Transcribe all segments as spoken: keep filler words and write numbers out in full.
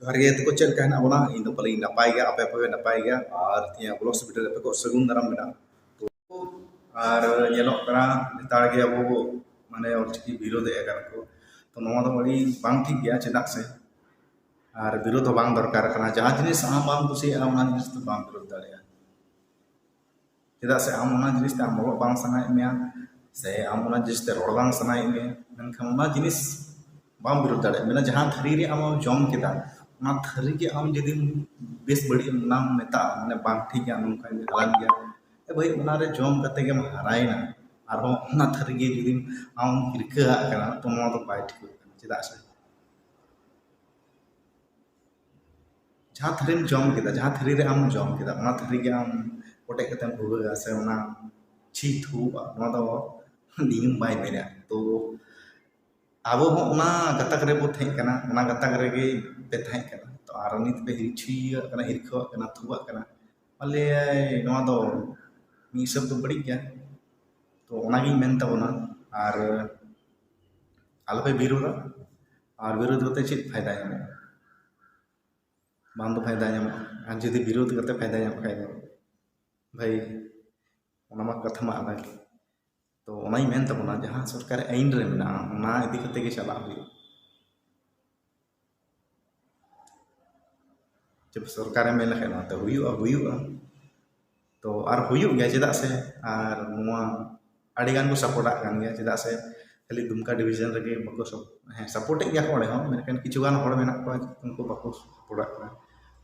ᱡᱚᱦᱟᱨ ᱜᱮ ᱛᱟᱠᱚ, ᱪᱮᱫ ᱞᱮᱠᱟ ᱦᱮᱱᱟᱜ ᱵᱚᱱᱟ? ᱤᱧ ᱫᱚ ᱯᱟᱞᱮᱧ ᱱᱟᱯᱟᱭ ᱜᱮᱭᱟ, ᱟᱯᱮ ᱠᱚᱜᱮ ᱱᱟᱯᱟᱭ ᱜᱮᱭᱟ᱾ ᱟᱨ ᱛᱤᱦᱤᱧᱟᱜ ᱵᱞᱚᱜ ᱥᱮ ᱵᱷᱤᱰᱤᱭᱳ ᱨᱮ ᱟᱯᱮ ᱠᱚ ᱥᱟᱹᱜᱩᱱ ᱫᱟᱨᱟᱢ ᱢᱮᱱᱟᱜᱼᱟ᱾ ᱛᱚ, ᱟᱨ ᱧᱮᱞᱚᱜ ᱠᱟᱱᱟ ᱱᱮᱛᱟᱨ ᱜᱮ ᱟᱵᱚ ᱢᱟᱱᱮ ᱚᱞᱪᱤᱠᱤ ᱵᱤᱨᱳᱫᱷ ᱮᱫ ᱠᱟᱱᱟ ᱠᱚ᱾ ᱛᱚ ᱱᱚᱣᱟ ᱫᱚ ᱟᱹᱰᱤ ᱵᱟᱝ ᱴᱷᱤᱠ ᱜᱮᱭᱟ, ᱪᱮᱫᱟᱜ ᱥᱮ ᱟᱨ ᱵᱤᱨᱳᱫᱷ ᱦᱚᱸ ᱵᱟᱝ ᱫᱚᱨᱠᱟᱨ ᱠᱟᱱᱟ᱾ ᱡᱟᱦᱟᱸ ᱡᱤᱱᱤᱥ ᱟᱢ ᱵᱟᱢ ᱠᱩᱥᱤᱭᱟᱜᱼᱟ, ᱚᱱᱟ ᱡᱤᱱᱤᱥ ᱫᱚ ᱵᱟᱢ ᱵᱤᱨᱳᱫᱷ ᱫᱟᱲᱮᱭᱟᱜᱼᱟ᱾ ᱪᱮᱫᱟᱜ ᱥᱮ ᱟᱢ ᱚᱱᱟ ᱡᱤᱱᱤᱥ ᱛᱮ ᱟᱢ ᱚᱞᱚᱜ ᱵᱟᱝ ᱥᱟᱱᱟᱭᱮᱫ ᱢᱮᱭᱟ, ᱥᱮ ᱟᱢ ᱚᱱᱟ ᱡᱤᱱᱤᱥ ᱛᱮ ᱨᱚᱲ ᱵᱟᱝ ᱥᱟᱱᱟᱭᱮᱫ ᱢᱮᱭᱟ, ᱢᱮᱱᱠᱷᱟᱱ ᱚᱱᱟ ᱡᱤᱱᱤᱥ ᱵᱟᱢ ᱵᱤᱨᱳᱫᱷ ᱫᱟᱲᱮᱭᱟᱜᱼᱟ᱾ ᱢᱮᱱᱟ ᱡᱟᱦᱟᱸ ᱛᱷᱟᱹᱨᱤ ᱨᱮ ᱟᱢ ᱡᱚᱢ ᱠᱮᱫᱟ, ᱚᱱᱟ ᱛᱷᱟᱹᱨᱤ ᱜᱮ ᱟᱢ ᱡᱩᱫᱤᱢ ᱵᱮᱥ ᱵᱟᱹᱲᱤᱡ ᱮᱢ ᱚᱱᱟᱢ ᱢᱮᱛᱟᱜᱼᱟ, ᱢᱟᱱᱮ ᱵᱟᱝ ᱴᱷᱤᱠ ᱜᱮᱭᱟ, ᱱᱚᱝᱠᱟᱧ ᱦᱟᱞᱟᱝ ᱜᱮᱭᱟ, ᱮ ᱵᱷᱟᱹᱭ, ᱚᱱᱟ ᱨᱮ ᱡᱚᱢ ᱠᱟᱛᱮ ᱜᱮᱢ ᱦᱟᱨᱟᱭᱮᱱᱟ, ᱟᱨᱦᱚᱸ ᱚᱱᱟ ᱛᱷᱟᱹᱨᱤ ᱜᱮ ᱡᱩᱫᱤᱢ ᱟᱢ ᱦᱤᱨᱠᱟᱹᱣᱟᱜ ᱠᱟᱱᱟ, ᱛᱚ ᱱᱚᱣᱟ ᱫᱚ ᱵᱟᱭ ᱴᱷᱤᱠᱚᱜ ᱠᱟᱱᱟ᱾ ᱪᱮᱫᱟᱜ ᱥᱮ ᱡᱟᱦᱟᱸ ᱛᱷᱟᱹᱨᱤᱢ ᱡᱚᱢ ᱠᱮᱫᱟ, ᱡᱟᱦᱟᱸ ᱛᱷᱟᱹᱨᱤ ᱨᱮ ᱟᱢ ᱡᱚᱢ ᱠᱮᱫᱟ, ᱚᱱᱟ ᱛᱷᱟᱹᱨᱤ ᱜᱮ ᱟᱢ ᱠᱚᱴᱮᱡ ᱠᱟᱛᱮᱢ ᱵᱷᱩᱜᱟᱹᱜᱼᱟ ᱥᱮ ᱚᱱᱟ ᱪᱷᱤ ᱛᱷᱩᱣᱟ, ᱱᱚᱣᱟ ᱫᱚ ᱱᱤᱭᱚᱢ ᱵᱟᱭ ᱢᱮᱱᱟ᱾ ᱛᱚ ᱟᱵᱚ ᱦᱚᱸ ᱚᱱᱟ ᱜᱟᱛᱟᱠ ᱨᱮᱵᱚ ᱛᱟᱦᱮᱸ ᱠᱟᱱᱟ, ᱚᱱᱟ ᱜᱟᱛᱟᱠ ᱨᱮᱜᱮ ᱯᱮ ᱛᱟᱦᱮᱸ ᱠᱟᱱᱟ᱾ ᱛᱚ ᱟᱨ ᱱᱤᱛ ᱯᱮ ᱦᱤᱨᱪᱷᱤᱭᱟᱹᱜ ᱠᱟᱱᱟ, ᱦᱤᱨᱠᱷᱟᱹᱣᱟᱜ ᱠᱟᱱᱟ, ᱛᱷᱩᱣᱟᱜ ᱠᱟᱱᱟ, ᱢᱟᱱᱮ ᱱᱚᱣᱟ ᱫᱚ ᱢᱤᱫ ᱦᱤᱥᱟᱹᱵ ᱫᱚ ᱵᱟᱹᱲᱤᱡ ᱜᱮᱭᱟ᱾ ᱛᱚ ᱚᱱᱟᱜᱤᱧ ᱢᱮᱱ ᱛᱟᱵᱚᱱᱟ᱾ ᱟᱨ ᱟᱞᱚᱯᱮ ᱵᱤᱨᱳᱫᱟ᱾ ᱟᱨ ᱵᱤᱨᱳᱫ ᱠᱟᱛᱮ ᱪᱮᱫ ᱯᱷᱟᱭᱫᱟ ᱧᱟᱢᱚᱜᱼᱟ? ᱵᱟᱝ ᱫᱚ ᱯᱷᱟᱭᱫᱟ ᱧᱟᱢᱚᱜᱼᱟ᱾ ᱟᱨ ᱡᱩᱫᱤ ᱵᱤᱨᱳᱫ ᱠᱟᱛᱮ ᱯᱷᱟᱭᱫᱟ ᱧᱟᱢᱚᱜ ᱠᱷᱟᱡ ᱫᱚ ᱵᱷᱟᱹᱭ, ᱚᱱᱟ ᱢᱟ ᱠᱟᱛᱷᱟ ᱢᱟ ᱟᱞᱟᱜᱽ᱾ ᱛᱚ ᱚᱱᱟᱧ ᱢᱮᱱ ᱛᱟᱵᱚᱱᱟ, ᱡᱟᱦᱟᱸ ᱥᱚᱨᱠᱟᱨᱤ ᱟᱹᱭᱤᱱ ᱨᱮ ᱢᱮᱱᱟᱜᱼᱟ, ᱚᱱᱟ ᱤᱫᱤ ᱠᱟᱛᱮ ᱜᱮ ᱪᱟᱞᱟᱜ ᱦᱩᱭᱩᱜᱼᱟ᱾ ᱡᱮ ᱥᱚᱨᱠᱟᱨᱮ ᱢᱮᱱ ᱞᱮᱠᱷᱟᱱ ᱱᱚᱣᱟ ᱛᱮ ᱦᱩᱭᱩᱜᱼᱟ, ᱦᱩᱭᱩᱜᱼᱟ᱾ ᱛᱚ ᱟᱨ ᱦᱩᱭᱩᱜ ᱜᱮᱭᱟ, ᱪᱮᱫᱟᱜ ᱥᱮ ᱟᱨ ᱱᱚᱣᱟ ᱟᱹᱰᱤ ᱜᱟᱱ ᱠᱚ ᱥᱟᱯᱳᱨᱴᱟᱜ ᱠᱟᱱ ᱜᱮᱭᱟ, ᱪᱮᱫᱟᱜ ᱥᱮ ᱠᱷᱟᱹᱞᱤ ᱫᱩᱢᱠᱟ ᱰᱤᱵᱷᱤᱡᱚᱱ ᱨᱮᱜᱮ ᱵᱟᱠᱚ ᱥᱟᱯ-, ᱦᱮᱸ, ᱥᱟᱯᱳᱨᱴᱮᱫ ᱜᱮᱭᱟ ᱠᱚ ᱚᱸᱰᱮ ᱦᱚᱸ, ᱢᱮᱱᱠᱷᱟᱱ ᱠᱤᱪᱷᱩ ᱜᱟᱱ ᱦᱚᱲ ᱢᱮᱱᱟᱜ ᱠᱚᱣᱟ ᱩᱱᱠᱩ ᱵᱟᱠᱚ ᱥᱟᱯᱳᱨᱴᱟᱜ ᱠᱟᱱᱟ᱾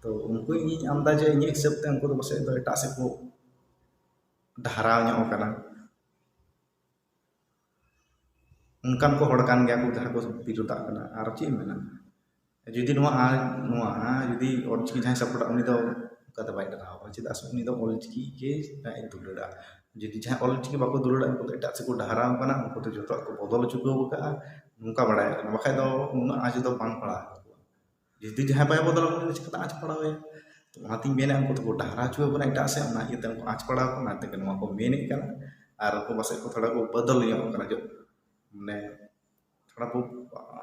ᱛᱚ ᱩᱱᱠᱩ ᱤᱧᱤᱧ ᱟᱢᱫᱟ ᱡᱮ ᱤᱧᱟᱹᱜ ᱦᱤᱥᱟᱹᱵ ᱛᱮ ᱩᱱᱠᱩ ᱫᱚ ᱯᱟᱥᱮᱡ ᱫᱚ ᱮᱴᱟᱜ ᱥᱮᱫ ᱠᱚ ᱰᱟᱦᱟᱨᱟᱣ ᱧᱚᱜ ᱠᱟᱱᱟ᱾ ᱚᱱᱠᱟᱱ ᱠᱚ ᱦᱚᱲ ᱠᱟᱱ ᱜᱮᱭᱟ ᱠᱚ ᱡᱟᱦᱟᱸ ᱠᱚ ᱵᱤᱨᱳᱫᱷᱟᱜ ᱠᱟᱱᱟ᱾ ᱟᱨ ᱪᱮᱫ ᱮᱢ ᱢᱮᱱᱟ, ᱡᱩᱫᱤ ᱱᱚᱣᱟ ᱟᱨ ᱱᱚᱣᱟ ᱡᱩᱫᱤ ᱚᱞᱪᱤᱠᱤ ᱡᱟᱦᱟᱸᱭ ᱥᱟᱯᱳᱨᱴᱟ, ᱩᱱᱤ ᱫᱚ ᱚᱱᱠᱟ ᱫᱚ ᱵᱟᱭ ᱰᱟᱦᱟᱨᱟᱣᱟ, ᱪᱮᱫᱟᱜ ᱥᱮ ᱩᱱᱤ ᱫᱚ ᱚᱞᱪᱤᱠᱤ ᱜᱮ ᱟᱡ ᱮ ᱫᱩᱞᱟᱹᱲᱟ᱾ ᱡᱩᱫᱤ ᱡᱟᱦᱟᱸᱭ ᱚᱞᱪᱤᱠᱤ ᱵᱟᱠᱚ ᱫᱩᱞᱟᱹᱲᱟ, ᱩᱱᱠᱩ ᱫᱚ ᱮᱴᱟᱜ ᱥᱮᱫ ᱠᱚ ᱰᱟᱦᱟᱨᱟᱣ ᱠᱟᱱᱟ, ᱩᱱᱠᱩ ᱫᱚ ᱡᱚᱛᱚᱣᱟᱜ ᱠᱚ ᱵᱚᱫᱚᱞ ᱪᱩᱠᱟᱹᱣ ᱠᱟᱜᱼᱟ, ᱱᱚᱝᱠᱟ ᱵᱟᱲᱟᱭ ᱠᱟᱱᱟ᱾ ᱵᱟᱠᱷᱟᱡ ᱫᱚ ᱩᱱᱟᱹᱜ ᱟᱸᱡᱽ ᱫᱚ ᱵᱟᱝ ᱯᱟᱲᱟᱣ ᱠᱚᱣᱟ᱾ ᱡᱩᱫᱤ ᱡᱟᱦᱟᱸᱭ ᱵᱟᱭ ᱵᱚᱫᱚᱞ ᱟᱠᱟᱱᱟ, ᱩᱱᱤ ᱫᱚ ᱪᱤᱠᱟᱹᱛᱮ ᱟᱸᱡᱽ ᱯᱟᱲᱟᱣ ᱟᱭᱟ? ᱛᱚ ᱚᱱᱟᱛᱤᱧ ᱢᱮᱱᱟ, ᱩᱱᱠᱩ ᱫᱚᱠᱚ ᱰᱟᱦᱟᱨᱟᱣ ᱦᱚᱪᱚ ᱟᱵᱚᱱᱟ ᱮᱴᱟᱜ ᱥᱮᱫ, ᱚᱱᱟ ᱤᱭᱟᱹᱛᱮ ᱩᱱᱠᱩ ᱟᱸᱡᱽ ᱯᱟᱲᱟᱣ ᱠᱚ, ᱚᱱᱟ ᱛᱮᱜᱮ ᱱᱚᱣᱟ ᱠᱚ ᱢᱮᱱᱮᱫ ᱠᱟᱱᱟ᱾ ᱟᱨ ᱩᱱᱠᱩ ᱯᱟᱥᱮᱡ ᱠᱚ ᱛᱷᱚᱲᱟ ᱠᱚ ᱵᱚᱫᱚᱞ ᱧᱚᱜ ᱠᱟᱱᱟ, ᱡᱚ-, ᱢᱟᱱᱮ ᱛᱷᱚᱲᱟ ᱠᱚ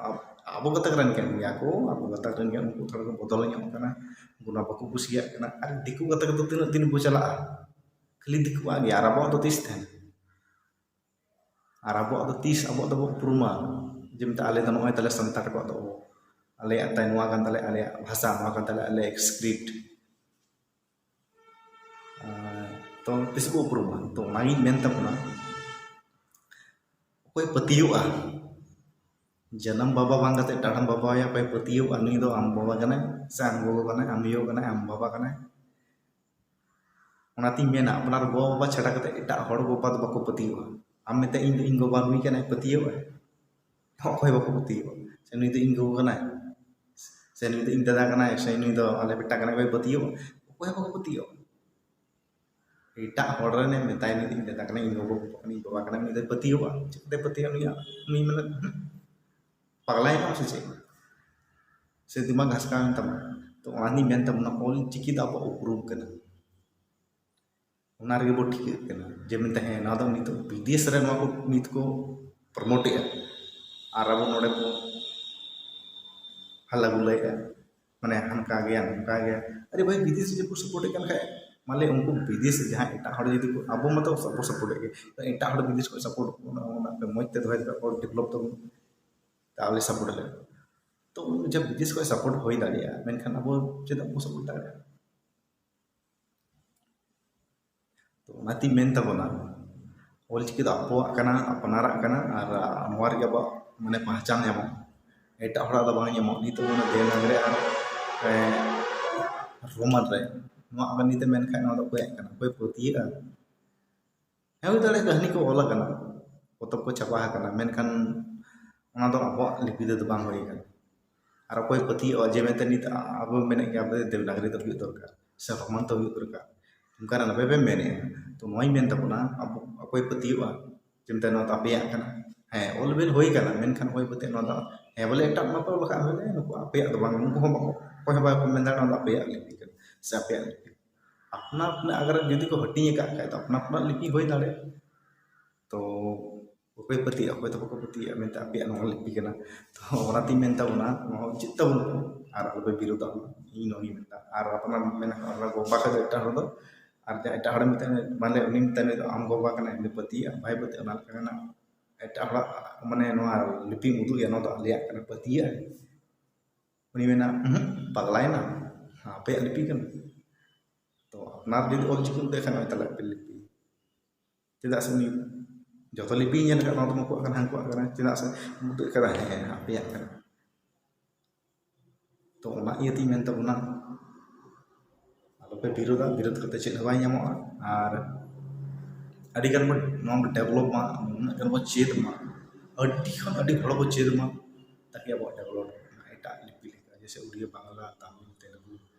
ᱟ-, ᱟᱵᱚ ᱜᱟᱛᱟᱠ ᱨᱮᱱ ᱠᱟᱱ ᱜᱮᱭᱟ ᱠᱚ, ᱟᱵᱚ ᱜᱟᱛᱟᱠ ᱨᱮᱱ ᱜᱮ, ᱩᱱᱠᱩ ᱛᱷᱚᱲᱟ ᱠᱚ ᱵᱚᱫᱚᱞ ᱧᱚᱜ ᱠᱟᱱᱟ, ᱩᱱᱠᱩ ᱱᱚᱣᱟ ᱵᱟᱠᱚ ᱠᱩᱥᱤᱭᱟᱜ ᱠᱟᱱᱟ᱾ ᱟᱨ ᱫᱤᱠᱩ ᱜᱟᱛᱟᱠ ᱫᱚ ᱛᱤᱱᱟᱹᱜ ᱫᱤᱱ ᱵᱚ ᱪᱟᱞᱟᱜᱼᱟ? ᱠᱷᱟᱹᱞᱤ ᱫᱤᱠᱩᱣᱟᱜ ᱜᱮ, ᱟᱨ ᱟᱵᱚᱣᱟᱜ ᱫᱚ ᱛᱤᱥ ᱛᱟᱦᱮᱱᱟ? ᱟᱨ ᱟᱵᱚᱣᱟᱜ ᱫᱚ ᱛᱤᱥ ᱟᱵᱚᱣᱟᱜ ᱫᱚᱵᱚ ᱩᱯᱨᱩᱢᱟ? ᱡᱮ ᱢᱮᱛᱟᱜ, ᱟᱞᱮ ᱫᱚ ᱱᱚᱜᱼᱚᱭ ᱛᱟᱞᱮ ᱥᱟᱱᱛᱟᱲ ᱠᱚᱣᱟᱜ ᱫᱚ, ᱟᱞᱮᱭᱟᱜ ᱛᱟᱭ ᱱᱚᱣᱟ ᱠᱟᱱ ᱛᱟᱞᱮᱭᱟ, ᱟᱞᱮᱭᱟᱜ ᱵᱷᱟᱥᱟ ᱱᱚᱣᱟ ᱠᱟᱱ ᱛᱟᱞᱮᱭᱟ, ᱟᱞᱮᱭᱟᱜ script᱾ ᱟᱨ ᱛᱚ ᱛᱤᱥ ᱵᱚ ᱩᱯᱨᱩᱢᱟ? ᱛᱚ ᱚᱱᱟᱜᱤᱧ ᱢᱮᱱ ᱛᱟᱵᱚᱱᱟ, ᱚᱠᱚᱭ ᱯᱟᱹᱛᱭᱟᱹᱣᱚᱜᱼᱟ, ᱡᱟᱱᱟᱢ ᱵᱟᱵᱟ ᱵᱟᱝ ᱠᱟᱛᱮ ᱰᱟᱲᱟᱢ ᱵᱟᱵᱟᱭᱟ, ᱚᱠᱚᱭ ᱯᱟᱹᱛᱭᱟᱹᱣᱚᱜᱼᱟ, ᱱᱩᱭ ᱫᱚ ᱟᱢ ᱵᱟᱵᱟ ᱠᱟᱱᱟᱭ, ᱥᱮ ᱟᱢ ᱜᱚᱜᱚ ᱠᱟᱱᱟᱭ, ᱟᱢ ᱭᱳ ᱠᱟᱱᱟᱭ, ᱟᱢ ᱵᱟᱵᱟ ᱠᱟᱱᱟᱭ᱾ ᱚᱱᱟᱛᱤᱧ ᱢᱮᱱᱟ, ᱟᱯᱱᱟᱨ ᱜᱚ ᱵᱟᱵᱟ ᱪᱷᱟᱰᱟ ᱠᱟᱛᱮ ᱮᱴᱟᱜ ᱦᱚᱲ ᱵᱟᱵᱟ ᱫᱚ ᱵᱟᱠᱚ ᱯᱟᱹᱛᱭᱟᱹᱣᱚᱜᱼᱟ᱾ ᱟᱢ ᱢᱮᱛᱟᱭ, "ᱤᱧ ᱫᱚ ᱤᱧ ᱜᱚᱜᱚ ᱱᱩᱭ ᱠᱟᱱᱟᱭ", ᱯᱟᱹᱛᱭᱟᱹᱣᱚᱜᱼᱟᱭ? ᱚᱠᱚᱭ ᱵᱟᱠᱚ ᱯᱟᱹᱛᱭᱟᱹᱣᱚᱜᱼᱟ᱾ ᱥᱮ ᱱᱩᱭ ᱫᱚ ᱤᱧ ᱜᱚᱜᱚ ᱠᱟᱱᱟᱭ, ᱥᱮ ᱱᱩᱭ ᱫᱚ ᱤᱧ ᱫᱟᱫᱟ ᱠᱟᱱᱟᱭ, ᱥᱮ ᱱᱩᱭ ᱫᱚ ᱟᱞᱮ ᱵᱮᱴᱟ ᱠᱟᱱᱟᱭ, ᱚᱠᱚᱭ ᱯᱟᱹᱛᱭᱟᱹᱣᱚᱜᱼᱟ? ᱚᱠᱚᱭ ᱦᱚᱸ ᱵᱟᱠᱚ ᱯᱟᱹᱛᱭᱟᱹᱣᱚᱜᱼᱟ᱾ ᱮᱴᱟᱜ ᱦᱚᱲ ᱨᱮᱱᱮ ᱢᱮᱛᱟᱭ, "ᱱᱩᱭ ᱫᱚ ᱤᱧ ᱫᱟᱫᱟ ᱠᱟᱱᱟᱭ, ᱤᱧ ᱜᱚᱜᱚ ᱠᱟᱱᱟᱭ", ᱩᱱᱤ ᱵᱟᱵᱟ ᱠᱟᱱᱟᱭ, ᱩᱱᱤ ᱫᱚᱭ ᱯᱟᱹᱛᱭᱟᱹᱣᱚᱜᱼᱟ? ᱪᱤᱠᱟᱹᱛᱮ ᱯᱟᱹᱛᱭᱟᱹᱣᱚᱜᱼᱟ? ᱩᱱᱤᱭᱟᱜ, ᱩᱱᱤ ᱢᱟᱱᱮ, ᱦᱩᱸ, ᱯᱟᱜᱽᱞᱟᱭᱮᱱᱟᱢ ᱥᱮ ᱪᱮᱫ? ᱥᱮ ᱫᱤᱢᱟᱜᱽ ᱜᱷᱟᱥᱠᱟᱣ ᱮᱱ ᱛᱟᱢᱟ? ᱛᱚ ᱚᱱᱟᱧ ᱢᱮᱱ ᱛᱟᱵᱚᱱᱟ, ᱚᱞ ᱪᱤᱠᱤ ᱫᱚ ᱟᱵᱚᱣᱟᱜ ᱩᱯᱨᱩᱢ ᱠᱟᱱᱟ᱾ ᱚᱱᱟ ᱨᱮᱜᱮ ᱵᱚ ᱴᱷᱤᱠᱟᱹᱜ ᱠᱟᱱᱟ ᱡᱮ ᱢᱮᱱᱛᱮ, ᱦᱮᱸ, ᱱᱚᱣᱟ ᱫᱚ ᱱᱤᱛᱚᱜ ᱵᱤᱫᱮᱥ ᱨᱮ ᱱᱚᱣᱟ ᱠᱚ ᱱᱤᱛ ᱠᱚ promote ᱮᱜᱼᱟ, ᱟᱨ ᱟᱵᱚ ᱱᱚᱰᱮ ᱠᱚ ᱦᱟᱞᱞᱟ ᱜᱩᱞᱟᱹᱭᱮᱜᱼᱟ, ᱢᱟᱱᱮ ᱦᱟᱱᱠᱟ ᱜᱮᱭᱟ, ᱱᱚᱝᱠᱟ ᱜᱮᱭᱟ᱾ ᱟᱨᱮ ᱵᱷᱟᱭ, ᱵᱤᱫᱮᱥ ᱨᱮ ᱡᱩᱫᱤ ᱠᱚ support ᱮᱫ ᱠᱟᱱ ᱠᱷᱟᱡ, ᱢᱟᱱᱮ ᱩᱱᱠᱩ ᱵᱤᱫᱮᱥ ᱨᱮ ᱡᱟᱦᱟᱸ ᱮᱴᱟᱜ ᱦᱚᱲ ᱡᱩᱫᱤ ᱠᱚ, ᱟᱵᱚ ᱢᱟᱛᱚ ᱵᱟᱵᱚ support ᱮᱫ ᱜᱮ, ᱛᱚ ᱮᱴᱟᱜ ᱦᱚᱲ ᱵᱤᱫᱮᱥ ᱠᱷᱚᱱ support, ᱚᱱᱟ, ᱚᱱᱟ ᱯᱮ ᱢᱚᱡᱽ ᱛᱮ ᱫᱚᱦᱚᱭ ᱛᱟᱠᱚᱣᱟ, develop ᱛᱟᱵᱚᱱ, ᱛᱟᱦᱚᱞᱮ support ᱟᱞᱮ᱾ ᱛᱚ ᱡᱟᱦᱟᱸ ᱵᱤᱫᱮᱥ ᱠᱷᱚᱱ support ᱦᱩᱭ ᱫᱟᱲᱮᱭᱟᱜᱼᱟ, ᱢᱮᱱᱠᱷᱟᱱ ᱟᱵᱚ ᱪᱮᱫᱟᱜ ᱵᱟᱵᱚ support ᱫᱟᱲᱮᱭᱟᱜᱼᱟ? ᱛᱚ ᱚᱱᱟᱛᱤᱧ ᱢᱮᱱ ᱛᱟᱵᱚᱱᱟ, ᱚᱞᱪᱤᱠᱤ ᱫᱚ ᱟᱵᱚᱣᱟᱜ ᱠᱟᱱᱟ, ᱟᱯᱱᱟᱨᱟᱜ ᱠᱟᱱᱟ, ᱟᱨ ᱱᱚᱣᱟ ᱨᱮᱜᱮ ᱟᱵᱚᱣᱟᱜ ᱢᱟᱱᱮ ᱯᱟᱦᱪᱟᱱ ᱧᱟᱢᱚᱜ, ᱮᱴᱟᱜ ᱦᱚᱲᱟᱜ ᱫᱚ ᱵᱟᱝ ᱧᱟᱢᱚᱜ᱾ ᱱᱤᱛᱚᱜ ᱚᱱᱟ ᱫᱮᱵᱽᱱᱟᱜᱽᱨᱤ ᱟᱨ, ᱮ, ᱨᱳᱢᱟᱱ ᱨᱮ ᱱᱚᱣᱟ ᱟᱵᱚ ᱱᱤᱛ ᱮᱢ ᱢᱮᱱ ᱠᱷᱟᱡ, ᱱᱚᱣᱟ ᱫᱚ ᱚᱠᱚᱭᱟᱜ ᱠᱟᱱᱟ? ᱚᱠᱚᱭ ᱯᱟᱹᱛᱭᱟᱹᱜᱼᱟ? ᱦᱮᱸ, ᱦᱩᱭ ᱫᱟᱲᱮᱭᱟᱜᱼᱟ, ᱠᱟᱹᱦᱱᱤ ᱠᱚ ᱚᱞ ᱟᱠᱟᱱᱟ, ᱯᱚᱛᱚᱵ ᱠᱚ ᱪᱷᱟᱯᱟ ᱟᱠᱟᱱᱟ, ᱢᱮᱱᱠᱷᱟᱱ ᱚᱱᱟ ᱫᱚ ᱟᱵᱚᱣᱟᱜ ᱞᱤᱯᱤ ᱛᱮᱫᱚ ᱵᱟᱝ ᱦᱩᱭ ᱟᱠᱟᱱᱟ᱾ ᱟᱨ ᱚᱠᱚᱭ ᱯᱟᱹᱛᱭᱟᱹᱜᱼᱟ ᱡᱮ ᱢᱮᱱᱛᱮ ᱱᱤᱛ ᱟᱵᱚ ᱢᱮᱱᱮᱫ ᱜᱮᱭᱟ, ᱟᱵᱚ ᱫᱮᱵᱽᱱᱟᱜᱽᱨᱤ ᱫᱚ ᱦᱩᱭᱩᱜ ᱫᱚᱨᱠᱟᱨ, ᱥᱮ ᱨᱳᱢᱟᱱ ᱫᱚ ᱦᱩᱭᱩᱜ ᱫᱚᱨᱠᱟᱨ, ᱚᱱᱠᱟᱱᱟᱜ ᱟᱯᱮ ᱯᱮ ᱢᱮᱱᱮᱫᱼᱟ᱾ ᱛᱚ ᱱᱚᱣᱟᱧ ᱢᱮᱱ ᱛᱟᱵᱚᱱᱟ, ᱟᱵᱚ ᱚᱠᱚᱭ ᱯᱟᱹᱛᱭᱟᱹᱜᱼᱟ ᱡᱮ ᱢᱮᱱᱛᱮ ᱱᱚᱣᱟ ᱫᱚ ᱟᱯᱮᱭᱟᱜ ᱠᱟᱱᱟ? ᱦᱮᱸ, ᱚᱞ ᱵᱤᱞ ᱦᱩᱭ ᱟᱠᱟᱱᱟ, ᱢᱮᱱᱠᱷᱟᱱ ᱚᱠᱚᱭ ᱯᱟᱹᱛᱭᱟᱹᱜ ᱱᱚᱣᱟ ᱫᱚ? ᱦᱮᱸ, ᱵᱚᱞᱮ ᱮᱴᱟᱜ ᱢᱟᱯᱮ ᱚᱞ ᱟᱠᱟᱫ, ᱵᱚᱞᱮ ᱱᱩᱠᱩ ᱟᱯᱮᱭᱟᱜ ᱫᱚ ᱵᱟᱝ, ᱩᱱᱠᱩ ᱦᱚᱸ ᱵᱟᱠᱚ, ᱚᱠᱚᱭ ᱦᱚᱸ ᱵᱟᱠᱚ ᱢᱮᱱ ᱫᱟᱲᱮᱭᱟᱜᱼᱟ ᱱᱚᱣᱟ ᱫᱚ ᱟᱯᱮᱭᱟᱜ ᱞᱤᱯᱤ ᱠᱟᱱᱟ ᱥᱮ ᱟᱯᱮᱭᱟᱜ ᱞᱤᱯᱤ᱾ ᱟᱯᱱᱟ ᱟᱯᱱᱟ ᱟᱜᱟᱨ ᱡᱩᱫᱤ ᱠᱚ ᱦᱟᱹᱴᱤᱧ ᱟᱠᱟᱫ ᱠᱷᱟᱡ ᱫᱚ ᱟᱯᱱᱟ ᱟᱯᱱᱟ ᱞᱤᱯᱤ ᱦᱩᱭ ᱫᱟᱲᱮᱭᱟᱜᱼᱟ᱾ ᱛᱚ ᱚᱠᱚᱭ ᱯᱟᱹᱛᱭᱟᱹᱜᱼᱟ, ᱚᱠᱚᱭ ᱫᱚ ᱵᱟᱠᱚ ᱯᱟᱹᱛᱭᱟᱹᱜᱼᱟ ᱢᱮᱱᱛᱮ ᱟᱯᱮᱭᱟᱜ ᱱᱚᱣᱟ ᱞᱤᱯᱤ ᱠᱟᱱᱟ᱾ ᱛᱚ ᱚᱱᱟᱛᱤᱧ ᱢᱮᱱ ᱛᱟᱵᱚᱱᱟ, ᱱᱚᱣᱟ ᱩᱪᱤᱛ ᱛᱟᱵᱚᱱ ᱯᱮ ᱟᱨ ᱟᱞᱚᱯᱮ ᱵᱤᱨᱳᱫᱟ᱾ ᱤᱧ ᱱᱚᱣᱟᱜᱤᱧ ᱢᱮᱱᱫᱟ᱾ ᱟᱨ ᱟᱯᱱᱟᱨ ᱢᱮᱱᱟ ᱚᱱᱟ ᱜᱚᱵᱟ ᱠᱷᱚᱡ ᱫᱚ ᱮᱴᱟᱜ ᱦᱚᱲ ᱫᱚ, ᱟᱨ ᱡᱟᱦᱟᱸ ᱮᱴᱟᱜ ᱦᱚᱲᱮ ᱢᱮᱛᱟᱭ, ᱢᱟᱱᱮ ᱩᱱᱤ ᱢᱮᱛᱟᱭ ᱱᱩᱭ ᱫᱚ ᱟᱢ ᱜᱚᱵᱟ ᱠᱟᱱᱟᱭ, ᱩᱱᱤ ᱯᱟᱹᱛᱭᱟᱹᱜᱼᱟ ᱵᱟᱭ ᱯᱟᱹᱛᱭᱟᱹᱜᱼᱟ, ᱚᱱᱟ ᱞᱮᱠᱟ ᱠᱟᱱᱟ᱾ ᱮᱴᱟᱜ ᱦᱚᱲᱟᱜ ᱢᱟᱱᱮ ᱱᱚᱣᱟ ᱞᱤᱯᱤᱢ ᱩᱫᱩᱜ ᱮᱭᱟ, ᱱᱚᱣᱟ ᱫᱚ ᱟᱞᱮᱭᱟᱜ ᱠᱟᱱᱟ, ᱯᱟᱹᱛᱭᱟᱹᱜᱼᱟᱭ᱾ ᱩᱱᱤ ᱢᱮᱱᱟ, "ᱩᱦᱩᱸ, ᱯᱟᱜᱽᱞᱟᱭᱮᱱᱟ, ᱟᱯᱮᱭᱟᱜ ᱞᱤᱯᱤ ᱠᱟᱱᱟ?" ᱛᱚ ᱟᱯᱱᱟᱨ ᱡᱩᱫᱤ ᱚᱞ ᱪᱤᱠᱤᱢ ᱩᱫᱩᱜ ᱠᱷᱟᱱ ᱱᱚᱜᱼᱚᱭ ᱛᱟᱦᱞᱮ ᱟᱯᱮ ᱞᱤᱯᱤ᱾ ᱪᱮᱫᱟᱜ ᱥᱮ ᱩᱱᱤ ᱡᱚᱛᱚ ᱞᱤᱯᱤᱭ ᱧᱮᱞ ᱟᱠᱟᱫ, ᱱᱚᱣᱟ ᱫᱚ ᱱᱩᱠᱩᱣᱟᱜ ᱠᱟᱱᱟ, ᱦᱟᱹᱱᱠᱩᱣᱟᱜ ᱠᱟᱱᱟ, ᱪᱮᱫᱟᱜ ᱥᱮ ᱩᱫᱩᱜ ᱠᱟᱫᱟ, ᱦᱮᱸ, ᱦᱮᱸ, ᱟᱯᱮᱭᱟᱜ ᱠᱟᱱᱟ᱾ ᱛᱚ ᱚᱱᱟ ᱤᱭᱟᱹᱛᱮᱧ ᱢᱮᱱ ᱛᱟᱵᱚᱱᱟ, ᱟᱞᱚᱯᱮ ᱵᱤᱨᱳᱫᱟ, ᱵᱤᱨᱳᱫ ᱠᱟᱛᱮ ᱪᱮᱫ ᱦᱚᱸ ᱵᱟᱭ ᱧᱟᱢᱚᱜᱼᱟ᱾ ᱟᱨ ᱟᱹᱰᱤ ᱜᱟᱱ ᱵᱚᱱ, ᱱᱚᱣᱟ ᱵᱚᱱ ᱰᱮᱵᱷᱞᱚᱯ ᱢᱟ, ᱩᱱᱟᱹᱜ ᱜᱟᱱ ᱵᱚᱱ ᱪᱮᱫ ᱢᱟ, ᱟᱹᱰᱤ ᱠᱷᱚᱱ ᱟᱹᱰᱤ ᱦᱚᱲ ᱵᱚᱱ ᱪᱮᱫ ᱢᱟ, ᱛᱟᱠᱤ ᱟᱵᱚᱣᱟᱜ ᱰᱮᱵᱷᱞᱚᱯ ᱢᱟ, ᱮᱴᱟᱜ ᱞᱤᱯᱤ ᱞᱮᱠᱟ, ᱡᱮᱭᱥᱮ ᱩᱲᱤᱭᱟ, ᱵᱟᱝᱞᱟ, ᱛᱟᱢᱤᱞ, ᱛᱮᱞᱮᱜᱩ,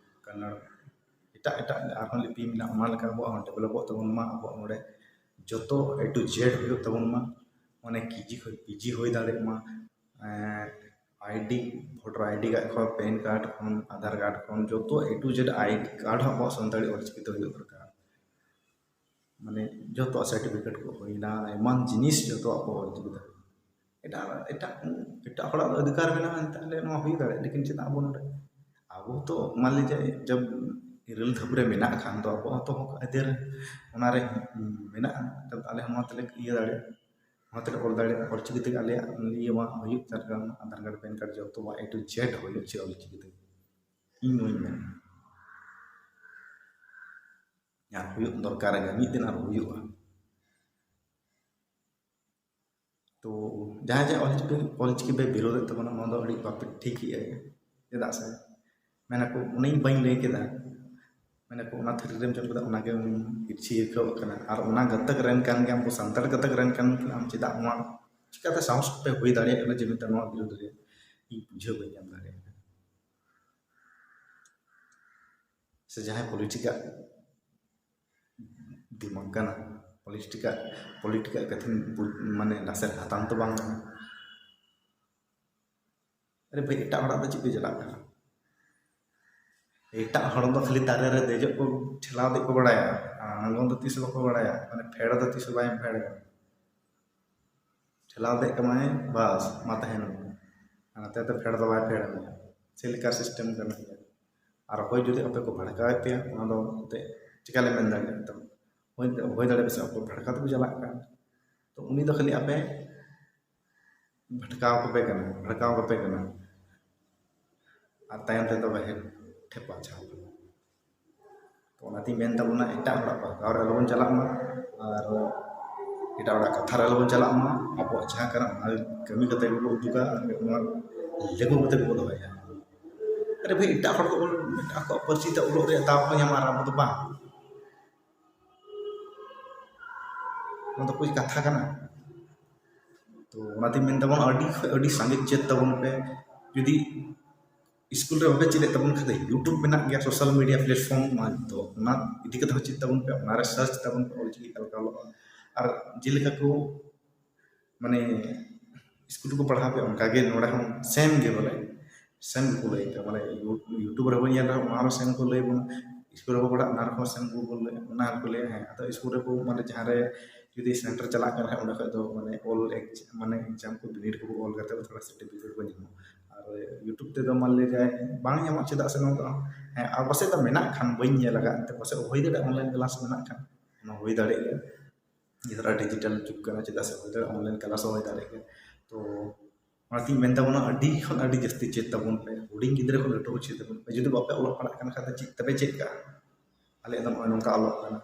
ᱠᱟᱱᱱᱟᱲ, ᱮᱴᱟᱜ ᱮᱴᱟᱜ ᱟᱨᱦᱚᱸ ᱞᱤᱯᱤ ᱢᱮᱱᱟᱜᱼᱟ, ᱚᱱᱟ ᱞᱮᱠᱟ ᱟᱵᱚᱣᱟᱜ ᱦᱚᱸ ᱰᱮᱵᱷᱞᱚᱯᱚᱜ ᱛᱟᱵᱚᱱ ᱢᱟ, ᱟᱵᱚᱣᱟᱜ ᱱᱚᱰᱮ ᱡᱚᱛᱚ A to Z ᱦᱩᱭᱩᱜ ᱛᱟᱵᱚᱱ ᱢᱟ, ᱢᱟᱱᱮ ᱠᱮᱡᱤ ᱠᱷᱚᱱ ᱯᱤᱡᱤ ᱦᱩᱭ ᱫᱟᱲᱮᱭᱟᱜ ᱢᱟ, ᱟᱭᱰᱤ, ᱵᱷᱳᱴᱟᱨ ᱟᱭᱰᱤ ᱠᱟᱨᱰ ᱠᱷᱚᱱ, ᱯᱮᱱ ᱠᱟᱨᱰ ᱠᱷᱚᱱ, ᱟᱫᱷᱟᱨ ᱠᱟᱨᱰ ᱠᱷᱚᱱ, ᱡᱚᱛᱚ A to Z ID card ᱦᱚᱸ ᱟᱵᱚᱣᱟᱜ ᱥᱟᱱᱛᱟᱲᱤ ᱚᱞᱪᱤᱠᱤ ᱛᱮ ᱦᱩᱭᱩᱜ ᱫᱚᱨᱠᱟᱨ᱾ ᱢᱟᱱᱮ ᱡᱚᱛᱚᱣᱟᱜ ᱥᱟᱨᱴᱤᱯᱷᱤᱠᱮᱴ ᱠᱚ ᱦᱩᱭᱱᱟ, ᱮᱢᱟᱱ ᱡᱤᱱᱤᱥ ᱡᱚᱛᱚᱣᱟᱜ ᱠᱚ ᱚᱞᱪᱤᱠᱤ ᱛᱮ᱾ ᱮᱴᱟᱜ, ᱮᱴᱟᱜ, ᱮᱴᱟᱜ ᱦᱚᱲᱟᱜ ᱫᱚ ᱚᱫᱷᱤᱠᱟᱨ ᱢᱮᱱᱟᱜᱼᱟ ᱮᱱᱛᱮ, ᱟᱞᱮ ᱱᱚᱣᱟ ᱦᱩᱭ ᱫᱟᱲᱮᱭᱟᱜᱼᱟ, ᱞᱮᱠᱤᱱ ᱪᱮᱫᱟᱜ ᱟᱵᱚ ᱱᱚᱰᱮ? ᱟᱵᱚ ᱦᱚᱸᱛᱚ ᱢᱟᱱ ᱞᱤᱡᱤᱭᱮ ᱡᱟᱵ ᱤᱨᱟᱹᱞ ᱫᱷᱟᱯ ᱨᱮ ᱢᱮᱱᱟᱜ ᱠᱷᱟᱱ ᱫᱚ ᱟᱵᱚ ᱦᱚᱸᱛᱚ ᱦᱚᱠ ᱟᱹᱭᱫᱟᱹᱨ ᱚᱱᱟᱨᱮ ᱢᱮᱱᱟᱜᱼᱟ, ᱛᱚᱵᱮ ᱟᱞᱮ ᱦᱚᱸ ᱱᱚᱣᱟ ᱛᱮᱞᱮ ᱤᱭᱟᱹ ᱫᱟᱲᱮᱭᱟᱜᱼᱟ, ᱱᱚᱣᱟ ᱛᱮᱞᱮ ᱚᱞ ᱫᱟᱲᱮᱭᱟᱜᱼᱟ᱾ ᱚᱞᱪᱤᱠᱤ ᱛᱮᱜᱮ ᱟᱞᱮᱭᱟᱜ ᱤᱭᱟᱹ ᱢᱟ ᱦᱩᱭᱩᱜ ᱫᱚᱨᱠᱟᱨ ᱢᱟ, ᱟᱫᱷᱟᱨ ᱠᱟᱨᱰ, ᱯᱮᱱ ᱠᱟᱨᱰ ᱡᱚᱛᱚᱣᱟᱜ A to Z ᱦᱩᱭᱩᱜ ᱪᱮᱫ ᱚᱞᱪᱤᱠᱤ ᱛᱮᱜᱮ, ᱤᱧ ᱱᱚᱣᱟᱧ ᱢᱮᱱᱟ᱾ ᱟᱨ ᱦᱩᱭᱩᱜ ᱫᱚᱨᱠᱟᱨ ᱜᱮ, ᱢᱤᱫ ᱫᱤᱱ ᱟᱨ ᱦᱩᱭᱩᱜᱼᱟ᱾ ᱛᱚ ᱡᱟᱦᱟᱸᱭ ᱡᱟᱦᱟᱸᱭ ᱚᱞᱪᱤᱠᱤ, ᱚᱞᱪᱤᱠᱤ ᱯᱮ ᱵᱤᱨᱳᱫᱮᱫ ᱛᱟᱵᱚᱱᱟ, ᱱᱚᱣᱟ ᱫᱚ ᱟᱹᱰᱤ ᱵᱟᱯᱮ ᱴᱷᱤᱠ ᱮᱫᱼᱟ᱾ ᱪᱮᱫᱟᱜ ᱥᱮ ᱢᱮᱱᱟᱠᱚ, ᱚᱱᱮᱧ ᱵᱟᱹᱧ ᱞᱟᱹᱭ ᱠᱮᱫᱟ, ᱢᱮᱱᱟᱠᱚ ᱚᱱᱟ ᱛᱷᱟᱹᱨᱤ ᱨᱮᱢ ᱡᱚᱢ ᱠᱮᱫᱟ, ᱚᱱᱟᱜᱮ ᱤᱨᱪᱷᱤ ᱟᱹᱭᱠᱟᱹᱣ ᱠᱟᱱᱟ, ᱟᱨ ᱚᱱᱟ ᱜᱟᱛᱟᱠ ᱨᱮᱱ ᱠᱟᱱ ᱜᱮᱭᱟᱢ, ᱟᱵᱚ ᱥᱟᱱᱛᱟᱲ ᱜᱟᱛᱟᱠ ᱨᱮᱱ ᱠᱟᱱ ᱜᱮᱭᱟᱢ, ᱪᱮᱫᱟᱜ ᱱᱚᱣᱟ, ᱪᱤᱠᱟᱹᱛᱮ ᱥᱟᱦᱚᱥ ᱯᱮ ᱦᱩᱭ ᱫᱟᱲᱮᱭᱟᱜ ᱠᱟᱱᱟ ᱡᱮ ᱢᱮᱱᱛᱮ ᱱᱚᱣᱟ ᱵᱤᱨᱩᱫᱽ ᱨᱮ ᱤᱧ ᱵᱩᱡᱷᱟᱹᱣ ᱵᱟᱹᱧ ᱧᱟᱢ ᱫᱟᱲᱮᱭᱟᱜ ᱠᱟᱱᱟ? ᱥᱮ ᱡᱟᱦᱟᱸᱭ ᱯᱚᱞᱤᱴᱤᱠᱟᱞ ᱫᱤᱢᱟᱜᱽ ᱠᱟᱱᱟ, ᱯᱚᱞᱤᱴᱤᱠᱟᱞ, ᱯᱚᱞᱤᱴᱤᱠᱟᱞ ᱠᱟᱛᱷᱟᱧ ᱵᱩᱡᱽ-, ᱢᱟᱱᱮ ᱱᱟᱥᱮ ᱦᱟᱛᱟᱝ ᱛᱚ ᱵᱟᱝ ᱠᱟᱱᱟ᱾ ᱟᱨᱮ ᱵᱷᱟᱹᱭ, ᱮᱴᱟᱜ ᱦᱚᱲᱟᱜ ᱫᱚ ᱪᱮᱫ ᱯᱮ ᱪᱟᱞᱟᱜ ᱠᱟᱱᱟ? ᱮᱴᱟᱜ ᱦᱚᱲ ᱫᱚ ᱠᱷᱟᱹᱞᱤ ᱫᱟᱨᱮ ᱨᱮ ᱫᱮᱡᱚᱜ ᱠᱚ, ᱴᱷᱮᱞᱟᱣ ᱫᱮᱡ ᱠᱚ ᱵᱟᱲᱟᱭᱟ, ᱟᱬᱜᱚᱱ ᱫᱚ ᱛᱤᱥ ᱦᱚᱸ ᱵᱟᱠᱚ ᱵᱟᱲᱟᱭᱟ, ᱢᱟᱱᱮ ᱯᱷᱮᱰ ᱫᱚ ᱛᱤᱥ ᱦᱚᱸ ᱵᱟᱭ ᱯᱷᱮᱰ ᱠᱟᱱᱟ᱾ ᱞᱟᱫᱮᱜ ᱠᱟᱱᱟᱭ, ᱵᱟᱥ, ᱢᱟ ᱛᱟᱦᱮᱱ ᱢᱮ᱾ ᱟᱨ ᱱᱚᱛᱮ ᱫᱚ ᱯᱷᱮᱰ ᱫᱚ ᱵᱟᱭ ᱯᱷᱮᱰ ᱢᱮᱭᱟ᱾ ᱪᱮᱫ ᱞᱮᱠᱟ system ᱠᱟᱱᱟ ᱜᱮᱭᱟ? ᱟᱨ ᱚᱠᱚᱭ ᱡᱩᱫᱤ ᱟᱯᱮ ᱠᱚ ᱵᱷᱟᱲᱠᱟᱣᱮᱫ ᱯᱮᱭᱟ, ᱚᱱᱟ ᱫᱚ ᱮᱱᱛᱮᱫ ᱪᱮᱠᱟ ᱞᱮ ᱢᱮᱱ ᱫᱟᱲᱮᱭᱟᱜᱼᱟ? ᱱᱤᱛᱚᱜ ᱦᱩᱭ, ᱦᱩᱭ ᱫᱟᱲᱮᱭᱟᱜᱼᱟ ᱥᱮ ᱟᱠᱚ ᱵᱷᱟᱲᱠᱟᱣ ᱛᱮᱠᱚ ᱪᱟᱞᱟᱜ ᱠᱟᱱ, ᱛᱚ ᱩᱱᱤ ᱫᱚ ᱠᱷᱟᱹᱞᱤ ᱟᱯᱮ ᱵᱷᱟᱴᱠᱟᱣ ᱠᱟᱯᱮ ᱠᱟᱱᱟ, ᱵᱷᱟᱲᱠᱟᱣ ᱠᱟᱯᱮ ᱠᱟᱱᱟ, ᱟᱨ ᱛᱟᱭᱚᱢ ᱛᱮᱫᱚ ᱵᱟᱦᱮᱨ ᱴᱷᱮᱯᱟ ᱪᱷᱟᱯᱟ᱾ ᱛᱚ ᱚᱱᱟᱛᱤᱧ ᱢᱮᱱ ᱛᱟᱵᱚᱱᱟ, ᱮᱴᱟᱜ ᱦᱚᱲᱟᱜ ᱵᱷᱟᱲᱠᱟᱣ ᱨᱮ ᱟᱞᱚᱵᱚᱱ ᱪᱟᱞᱟᱜ ᱢᱟ, ᱟᱨ ᱮᱴᱟᱜ ᱦᱚᱲᱟᱜ ᱠᱟᱛᱷᱟ ᱨᱮ ᱟᱞᱚᱵᱚᱱ ᱪᱟᱞᱟᱜ ᱢᱟ᱾ ᱟᱵᱚᱣᱟᱜ ᱡᱟᱦᱟᱸ ᱠᱟᱱᱟ, ᱚᱱᱟ ᱠᱟᱹᱢᱤ ᱠᱟᱛᱮ ᱜᱮᱵᱚᱱ ᱩᱫᱩᱜᱟ ᱟᱨ ᱱᱚᱣᱟ ᱞᱟᱹᱜᱩ ᱠᱟᱛᱮ ᱜᱮᱵᱚᱱ ᱫᱚᱦᱚᱭᱟ᱾ ᱟᱨᱮ ᱵᱷᱟᱹᱭ, ᱮᱴᱟᱜ ᱦᱚᱲ ᱫᱚ ᱟᱠᱚᱣᱟᱜ ᱯᱟᱹᱨᱥᱤ ᱛᱮ ᱚᱞᱚᱜ ᱨᱮᱭᱟᱜ ᱫᱟᱣ ᱠᱚ ᱧᱟᱢᱟ ᱟᱨ ᱟᱵᱚ ᱫᱚ ᱵᱟᱝ᱾ ᱚᱱᱟ ᱫᱚ ᱠᱳᱭ ᱠᱟᱛᱷᱟ ᱠᱟᱱᱟ? ᱛᱚ ᱚᱱᱟᱛᱤᱧ ᱢᱮᱱ ᱛᱟᱵᱚᱱᱟ, ᱟᱹᱰᱤ ᱠᱷᱚᱱ ᱟᱹᱰᱤ ᱥᱟᱸᱜᱮ ᱪᱮᱫ ᱛᱟᱵᱚᱱ ᱯᱮ᱾ ᱡᱩᱫᱤ ᱥᱠᱩᱞ ᱨᱮ ᱵᱟᱯᱮ ᱪᱮᱫ ᱮᱫ ᱛᱟᱵᱚᱱ ᱠᱷᱟᱱ ᱫᱚ, YouTube ᱢᱮᱱᱟᱜ ᱜᱮᱭᱟ, social media platform, ᱚᱱᱟ ᱫᱚ, ᱚᱱᱟ ᱤᱫᱤ ᱠᱟᱛᱮ ᱦᱚᱸ ᱪᱮᱫ ᱛᱟᱵᱚᱱ ᱯᱮ, ᱚᱱᱟ ᱨᱮ search ᱛᱟᱵᱚᱱ ᱯᱮ, ᱚᱞᱪᱤᱠᱤ ᱚᱠᱟ ᱞᱮᱠᱟ ᱚᱞᱚᱜᱼᱟ᱾ ᱟᱨ ᱡᱮᱞᱮᱠᱟ ᱠᱚ, ᱢᱟᱱᱮ, ᱥᱠᱩᱞ ᱨᱮᱠᱚ ᱯᱟᱲᱦᱟᱣ ᱯᱮ, ᱚᱱᱠᱟ ᱜᱮ ᱱᱚᱰᱮ ᱦᱚᱸ same ᱜᱮ ᱵᱚᱞᱮ, same ᱜᱮᱠᱚ ᱞᱟᱹᱭ ᱯᱮ, ᱢᱟᱱᱮ, ᱭᱩ-, YouTube ᱨᱮᱵᱚᱱ ᱧᱮᱞ ᱨᱮᱦᱚᱸ ᱚᱱᱟ ᱨᱮᱦᱚᱸ same ᱠᱚ ᱞᱟᱹᱭ ᱵᱚᱱᱟ, ᱥᱠᱩᱞ ᱨᱮᱵᱚᱱ ᱯᱟᱲᱦᱟᱜ ᱚᱱᱟ ᱨᱮᱦᱚᱸ same ᱠᱚ ᱞᱟᱹᱭ, ᱚᱱᱟ ᱦᱚᱸᱠᱚ ᱞᱟᱹᱭᱟ, ᱦᱮᱸ᱾ ᱟᱫᱚ ᱥᱠᱩᱞ ᱨᱮᱠᱚ, ᱢᱟᱱᱮ, ᱡᱟᱦᱟᱸ ᱨᱮ ᱡᱩᱫᱤ center ᱪᱟᱞᱟᱜ ᱠᱟᱱ ᱠᱷᱟᱡ, ᱚᱸᱰᱮ ᱠᱷᱚᱡ ᱫᱚ, ᱢᱟᱱᱮ, ᱚᱞ ᱮᱠ-, ᱢᱟᱱᱮ, exam ᱠᱚ ᱵᱤᱱᱤᱰ ᱠᱚᱠᱚ ᱚᱞ ᱠᱟᱛᱮ ᱛᱷᱚᱲᱟ certificate ᱠᱚ ᱧᱟᱢᱟ᱾ ᱟᱨ YouTube ᱛᱮᱫᱚ ᱢᱟᱱ ᱞᱤᱭᱟ ᱡᱟᱦᱟᱸᱭ ᱵᱟᱝ ᱧᱟᱢᱚᱜ, ᱪᱮᱫᱟᱜ ᱥᱮ ᱱᱚᱣᱟ ᱫᱚ, ᱦᱮᱸ, ᱟᱨ ᱯᱟᱥᱮᱡ ᱫᱚ ᱢᱮᱱᱟᱜ ᱠᱷᱟᱱ, ᱵᱟᱹᱧ ᱧᱮᱞ ᱟᱠᱟᱫ, ᱮᱱᱛᱮ ᱯᱟᱥᱮᱡ ᱦᱩᱭ ᱫᱟᱲᱮᱭᱟᱜᱼᱟ online class ᱢᱮᱱᱟᱜ ᱠᱷᱟᱱ, ᱚᱱᱟ ᱦᱩᱭ ᱫᱟᱲᱮᱭᱟᱜ ᱜᱮᱭᱟ᱾ ᱱᱮᱛᱟᱨ digital ᱡᱩᱜᱽ ᱠᱟᱱᱟ, ᱪᱮᱫᱟᱜ ᱥᱮ ᱦᱩᱭ ᱫᱟᱲᱮᱭᱟᱜᱼᱟ online class ᱦᱚᱸ ᱦᱩᱭ ᱫᱟᱲᱮᱭᱟᱜ ᱜᱮᱭᱟ᱾ ᱛᱚ ᱚᱱᱟᱛᱤᱧ ᱢᱮᱱ ᱛᱟᱵᱚᱱᱟ, ᱟᱹᱰᱤ ᱠᱷᱚᱱ ᱟᱹᱰᱤ ᱡᱟᱹᱥᱛᱤ ᱪᱮᱫ ᱛᱟᱵᱚᱱ ᱯᱮ, ᱦᱩᱰᱤᱧ ᱜᱤᱫᱽᱨᱟᱹ ᱠᱷᱚᱱ ᱞᱟᱹᱴᱩ ᱠᱚ ᱪᱮᱫ ᱛᱟᱵᱚᱱ ᱯᱮ᱾ ᱡᱩᱫᱤ ᱵᱟᱯᱮ ᱚᱞᱚᱜ ᱯᱟᱲᱦᱟᱜ ᱠᱟᱱ ᱠᱷᱟᱡ ᱫᱚ ᱪᱮᱫ ᱛᱮᱯᱮ ᱪᱮᱫ ᱠᱟᱜᱼᱟ? ᱟᱞᱮᱭᱟᱜ ᱫᱚ ᱱᱚᱜᱼᱚᱭ ᱱᱚᱝᱠᱟ ᱚᱞᱚᱜ ᱠᱟᱱᱟ,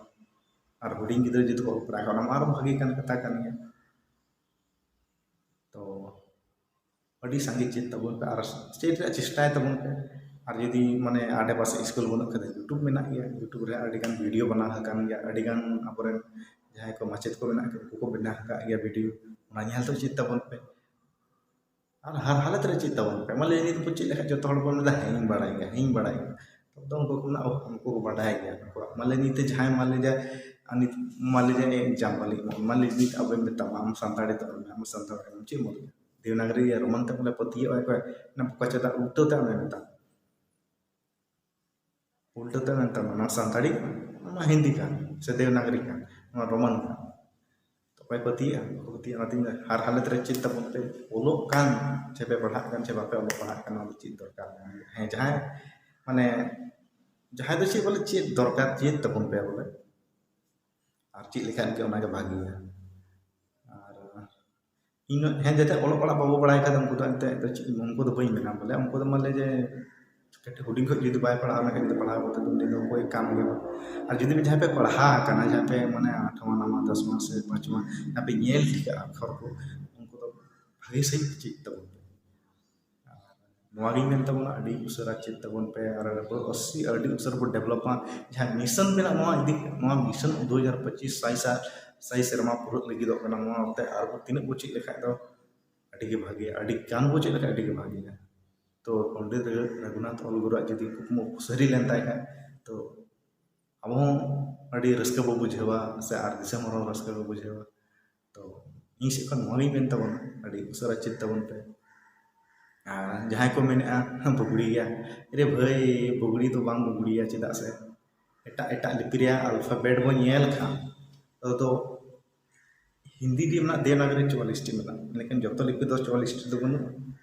ᱟᱨ ᱦᱩᱰᱤᱧ ᱜᱤᱫᱽᱨᱟᱹ ᱡᱩᱫᱤ ᱠᱚ ᱚᱞᱚᱜ ᱯᱟᱲᱦᱟᱜ ᱠᱟᱱᱟ, ᱚᱱᱟ ᱢᱟ ᱟᱨᱚ ᱵᱷᱟᱹᱜᱤ ᱠᱟᱱ ᱠᱟᱛᱷᱟ ᱠᱟᱱ ᱜᱮᱭᱟ᱾ ᱛᱚ ᱟᱹᱰᱤ ᱥᱟᱸᱜᱮ ᱪᱮᱫ ᱛᱟᱵᱚᱱ ᱯᱮ ᱟᱨ ᱪᱮᱫ ᱨᱮᱭᱟᱜ ᱪᱮᱥᱴᱟᱭ ᱛᱟᱵᱚᱱ ᱯᱮ᱾ ᱟᱨ ᱡᱩᱫᱤ, ᱢᱟᱱᱮ, ᱟᱰᱮᱯᱟᱥᱮ ᱥᱠᱩᱞ ᱵᱟᱹᱱᱩᱜ ᱠᱷᱟᱡ ᱫᱚ YouTube ᱢᱮᱱᱟᱜ ᱜᱮᱭᱟ, YouTube ᱨᱮ ᱟᱹᱰᱤᱜᱟᱱ video ᱵᱮᱱᱟᱣ ᱟᱠᱟᱱ ᱜᱮᱭᱟ, ᱟᱹᱰᱤᱜᱟᱱ ᱟᱵᱚᱨᱮᱱ ᱡᱟᱦᱟᱸᱭ ᱠᱚ ᱢᱟᱪᱮᱫ ᱠᱚ ᱢᱮᱱᱟᱜ ᱠᱚ, ᱩᱱᱠᱩ ᱠᱚ ᱵᱮᱱᱟᱣ ᱟᱠᱟᱫ ᱜᱮᱭᱟ video, ᱚᱱᱟ ᱧᱮᱞ ᱛᱮ ᱪᱮᱫ ᱛᱟᱵᱚᱱ ᱯᱮ᱾ ᱟᱨ ᱦᱟᱨ ᱦᱟᱞᱚᱛ ᱨᱮ ᱪᱮᱫ ᱛᱟᱵᱚᱱ ᱯᱮ, ᱢᱟᱱᱮ, ᱱᱤᱛ ᱵᱚ ᱪᱮᱫ ᱞᱮᱠᱷᱟᱡ ᱡᱚᱛᱚ ᱦᱚᱲ ᱵᱚᱱ ᱢᱮᱱᱫᱟ, "ᱦᱮᱸ, ᱤᱧ ᱵᱟᱲᱟᱭ ᱜᱮᱭᱟ, ᱦᱮᱸ, ᱤᱧ ᱵᱟᱲᱟᱭ ᱜᱮᱭᱟ᱾" ᱛᱚ ᱩᱱᱠᱩ ᱠᱚ ᱢᱮᱱᱟ, "ᱳᱦ, ᱩᱱᱠᱩ ᱠᱚ ᱵᱟᱰᱟᱭ ᱜᱮᱭᱟ, ᱩᱱᱠᱩᱣᱟᱜ ᱢᱟᱱᱮ ᱱᱤᱛ ᱡᱟᱦᱟᱸᱭ ᱢᱟᱱᱮ ᱡᱮ, ᱟᱨ ᱱᱤᱛ ᱢᱟᱱᱮ ᱡᱮ example ᱤᱧ ᱮᱢᱟ, ᱢᱟᱱᱮ ᱱᱤᱛ ᱟᱵᱚᱭ ᱢᱮᱛᱟᱢᱟ, 'ᱟᱢ ᱥᱟᱱᱛᱟᱲᱤ ᱛᱮ ᱚᱞ ᱢᱮ, ᱟᱢ ᱥᱟᱱᱛᱟᱲᱤ ᱛᱮ ᱚᱞ ᱢᱮ,' ᱪᱮᱫ ᱮᱢ ᱚᱞ ᱠᱮᱭᱟ? ᱫᱮᱵᱽᱱᱟᱜᱚᱨᱤ ᱭᱟ ᱨᱳᱢᱟᱱ ᱛᱮ ᱵᱚᱞᱮ ᱯᱟᱹᱛᱭᱟᱹᱣ ᱟᱭ ᱚᱠᱚᱭ, ᱚᱱᱟ ᱵᱚᱠᱟ ᱪᱮᱫᱟᱜ ᱩᱞᱴᱟᱹ ᱛᱮ ᱟᱢᱮ ᱢᱮᱛᱟᱢ? ᱩᱞᱴᱟᱹ ᱛᱮ ᱢᱮᱛᱟᱢᱟ, ᱱᱚᱣᱟ ᱥᱟᱱᱛᱟᱲᱤ, ᱱᱚᱣᱟ ᱦᱤᱱᱫᱤ ᱠᱟᱱ, ᱥᱮ ᱫᱮᱵᱽᱱᱟᱜᱚᱨᱤ ᱠᱟᱱ, ᱱᱚᱣᱟ ᱨᱳᱢᱟᱱ ᱠᱟᱱ᱾ ᱛᱚ ᱚᱠᱚᱭ ᱯᱟᱹᱛᱭᱟᱹᱜᱼᱟ? ᱵᱟᱠᱚ ᱯᱟᱹᱛᱭᱟᱹᱜᱼᱟ᱾ ᱚᱱᱟᱛᱮᱧ ᱦᱟᱨ ᱦᱟᱞᱚᱛ ᱨᱮ ᱪᱮᱫ ᱛᱟᱵᱚᱱ ᱯᱮ, ᱚᱞᱚᱜ ᱠᱟᱱ ᱪᱮ ᱯᱮ ᱯᱟᱲᱦᱟᱜ ᱠᱟᱱ ᱪᱮ ᱵᱟᱯᱮ ᱚᱞᱚᱜ ᱯᱟᱲᱦᱟᱜ ᱠᱟᱱᱟ, ᱚᱱᱟ ᱫᱚ ᱪᱮᱫ ᱫᱚᱨᱠᱟᱨ ᱠᱟᱱᱟ᱾ ᱦᱮᱸ, ᱡᱟᱦᱟᱸᱭ ᱢᱟᱱᱮ ᱡᱟᱦᱟᱸᱭ ᱫᱚ ᱪᱮᱫ ᱵᱚᱞᱮ ᱪᱮᱫ ᱫᱚᱨᱠᱟᱨ, ᱪᱮᱫ ᱛᱟᱵᱚᱱ ᱯᱮ ᱵᱚᱞᱮ, ᱟᱨ ᱪᱮᱫ ᱞᱮᱠᱷᱟᱱ ᱜᱮ ᱚᱱᱟᱜᱮ ᱵᱷᱟᱜᱮᱭᱟ᱾ ᱟᱨ ᱤᱧ ᱦᱮᱸ, ᱡᱟᱛᱮ ᱚᱞᱚᱜ ᱯᱟᱲᱦᱟᱜ ᱵᱟᱵᱚ ᱵᱟᱲᱟᱭ ᱠᱷᱟᱡ ᱫᱚ ᱩᱱᱠᱩ ᱫᱚ ᱮᱱᱛᱮᱫ ᱫᱚ ᱪᱮᱫ, ᱩᱱᱠᱩ ᱫᱚ ᱵᱟᱹᱧ ᱢᱮᱱᱟ ᱵᱚᱞᱮ, ᱩᱱᱠᱩ ᱫᱚ ᱢᱟᱱᱮ ᱡᱮ ᱠᱟᱹᱴᱤᱡ ᱦᱩᱰᱤᱧ ᱠᱷᱚᱡ ᱡᱩᱫᱤ ᱵᱟᱭ ᱯᱟᱲᱦᱟᱣ ᱞᱮᱱᱠᱷᱟᱱ ᱡᱩᱫᱤ ᱯᱟᱲᱦᱟᱣ ᱠᱟᱛᱮ ᱫᱚ ᱩᱱᱤ ᱫᱚ ᱚᱠᱚᱭ ᱠᱟᱢ ᱜᱮ ᱵᱟᱝ᱾ ᱟᱨ ᱡᱩᱫᱤ ᱡᱟᱦᱟᱸᱭ ᱯᱮ ᱯᱟᱲᱦᱟᱣ ᱟᱠᱟᱱᱟ, ᱡᱟᱦᱟᱸᱭ ᱯᱮ ᱢᱟᱱᱮ ᱟᱴᱷᱣᱟ ᱱᱟᱣᱟ ᱫᱚᱥᱢᱟ ᱥᱮ ᱯᱟᱸᱪᱣᱟ ᱡᱟᱦᱟᱸ ᱯᱮ ᱧᱮᱞ ᱴᱷᱤᱠᱟ ᱟᱠᱷᱚᱨ ᱠᱚ, ᱩᱱᱠᱩ ᱫᱚ ᱵᱷᱟᱜᱮ ᱥᱟᱺᱦᱤᱡ ᱪᱮᱫ ᱛᱟᱵᱚᱱ ᱯᱮ᱾ ᱱᱚᱣᱟᱜᱤᱧ ᱢᱮᱱ ᱛᱟᱵᱚᱱᱟ, ᱟᱹᱰᱤ ᱩᱥᱟᱹᱨᱟ ᱪᱮᱫ ᱛᱟᱵᱚᱱ ᱯᱮ, ᱟᱨ ᱟᱵᱚ ᱚᱵᱚᱥᱥᱳᱭ ᱟᱹᱰᱤ ᱩᱥᱟᱹᱨᱟ ᱵᱚ ᱰᱮᱵᱷᱞᱚᱯᱟ᱾ ᱡᱟᱦᱟᱸ ᱢᱤᱥᱚᱱ ᱢᱮᱱᱟᱜ, ᱱᱚᱣᱟ ᱤᱫᱤ, ᱱᱚᱣᱟ ᱢᱤᱥᱚᱱ ᱫᱩ ᱦᱟᱡᱟᱨ ᱯᱚᱸᱪᱤᱥ ᱥᱟᱭ ᱥᱟ-, ᱥᱟᱭ ᱥᱮᱨᱢᱟ ᱯᱩᱨᱟᱹᱜ ᱞᱟᱹᱜᱤᱫᱚᱜ ᱠᱟᱱᱟ᱾ ᱱᱚᱣᱟ ᱛᱮ ᱟᱨᱵᱚ ᱛᱤᱱᱟᱹᱜ ᱵᱚ ᱪᱮᱫ ᱞᱮᱠᱷᱟᱡ ᱫᱚ ᱟᱹᱰᱤ ᱜᱮ ᱵᱷᱟᱜᱮ, ᱟᱹᱰᱤ ᱜᱟᱱ ᱵᱚ ᱪᱮᱫ ᱞᱮᱠᱷᱟᱡ ᱟᱹᱰᱤ ᱜᱮ ᱵᱷᱟᱜᱮᱭᱟ᱾ ᱛᱚ ᱯᱚᱱᱰᱤᱛ ᱨᱚᱜᱷᱩᱱᱟᱛᱷ ᱚᱞ ᱜᱩᱨᱩᱣᱟᱜ ᱡᱩᱫᱤ ᱠᱩᱠᱢᱩ ᱥᱟᱹᱨᱤ ᱞᱮᱱ ᱛᱟᱭ ᱠᱷᱟᱡ, ᱛᱚ ᱟᱵᱚ ᱦᱚᱸ ᱟᱹᱰᱤ ᱨᱟᱹᱥᱠᱟᱹ ᱵᱚ ᱵᱩᱡᱷᱟᱹᱣᱟ, ᱥᱮ ᱟᱨ ᱫᱤᱥᱚᱢ ᱦᱚᱲ ᱦᱚᱸ ᱨᱟᱹᱥᱠᱟᱹ ᱠᱚ ᱵᱩᱡᱷᱟᱹᱣᱟ᱾ ᱛᱚ ᱤᱧ ᱥᱮᱫ ᱠᱷᱚᱱ ᱱᱚᱣᱟᱜᱤᱧ ᱢᱮᱱ ᱛᱟᱵᱚᱱᱟ, ᱟᱹᱰᱤ ᱩᱥᱟᱹᱨᱟ ᱪᱮᱫ ᱛᱟᱵᱚᱱ ᱯᱮ᱾ ᱟᱨ ᱡᱟᱦᱟᱸᱭ ᱠᱚ ᱢᱮᱱᱮᱫᱼᱟ ᱵᱩᱜᱲᱤ ᱜᱮᱭᱟ, ᱟᱨᱮ ᱵᱷᱟᱹᱭ, ᱵᱩᱜᱲᱤ ᱫᱚ ᱵᱟᱝ ᱵᱩᱜᱲᱤᱭᱟ, ᱪᱮᱫᱟᱜ ᱥᱮ ᱮᱴᱟᱜ ᱮᱴᱟᱜ ᱞᱤᱯᱤ ᱨᱮᱭᱟᱜ ᱟᱞᱯᱷᱟᱵᱮᱴ ᱵᱚᱱ ᱧᱮᱞ ᱠᱷᱟᱱ, ᱛᱚ, ᱛᱚ ᱦᱤᱱᱫᱤ ᱨᱮ ᱢᱮᱱᱟᱜ ᱫᱮᱵᱽᱱᱟᱜᱚᱨᱤ ᱪᱩᱣᱟᱞᱤᱥ ᱴᱤ ᱢᱮᱱᱟᱜᱼᱟ, ᱞᱮᱠᱤᱱ ᱡᱚᱛᱚ ᱞᱤᱯᱤ ᱫᱚ ᱪᱩᱣᱟᱞᱤᱥ ᱴᱤ ᱫᱚ ᱵᱟᱹᱱᱩᱜᱼᱟ᱾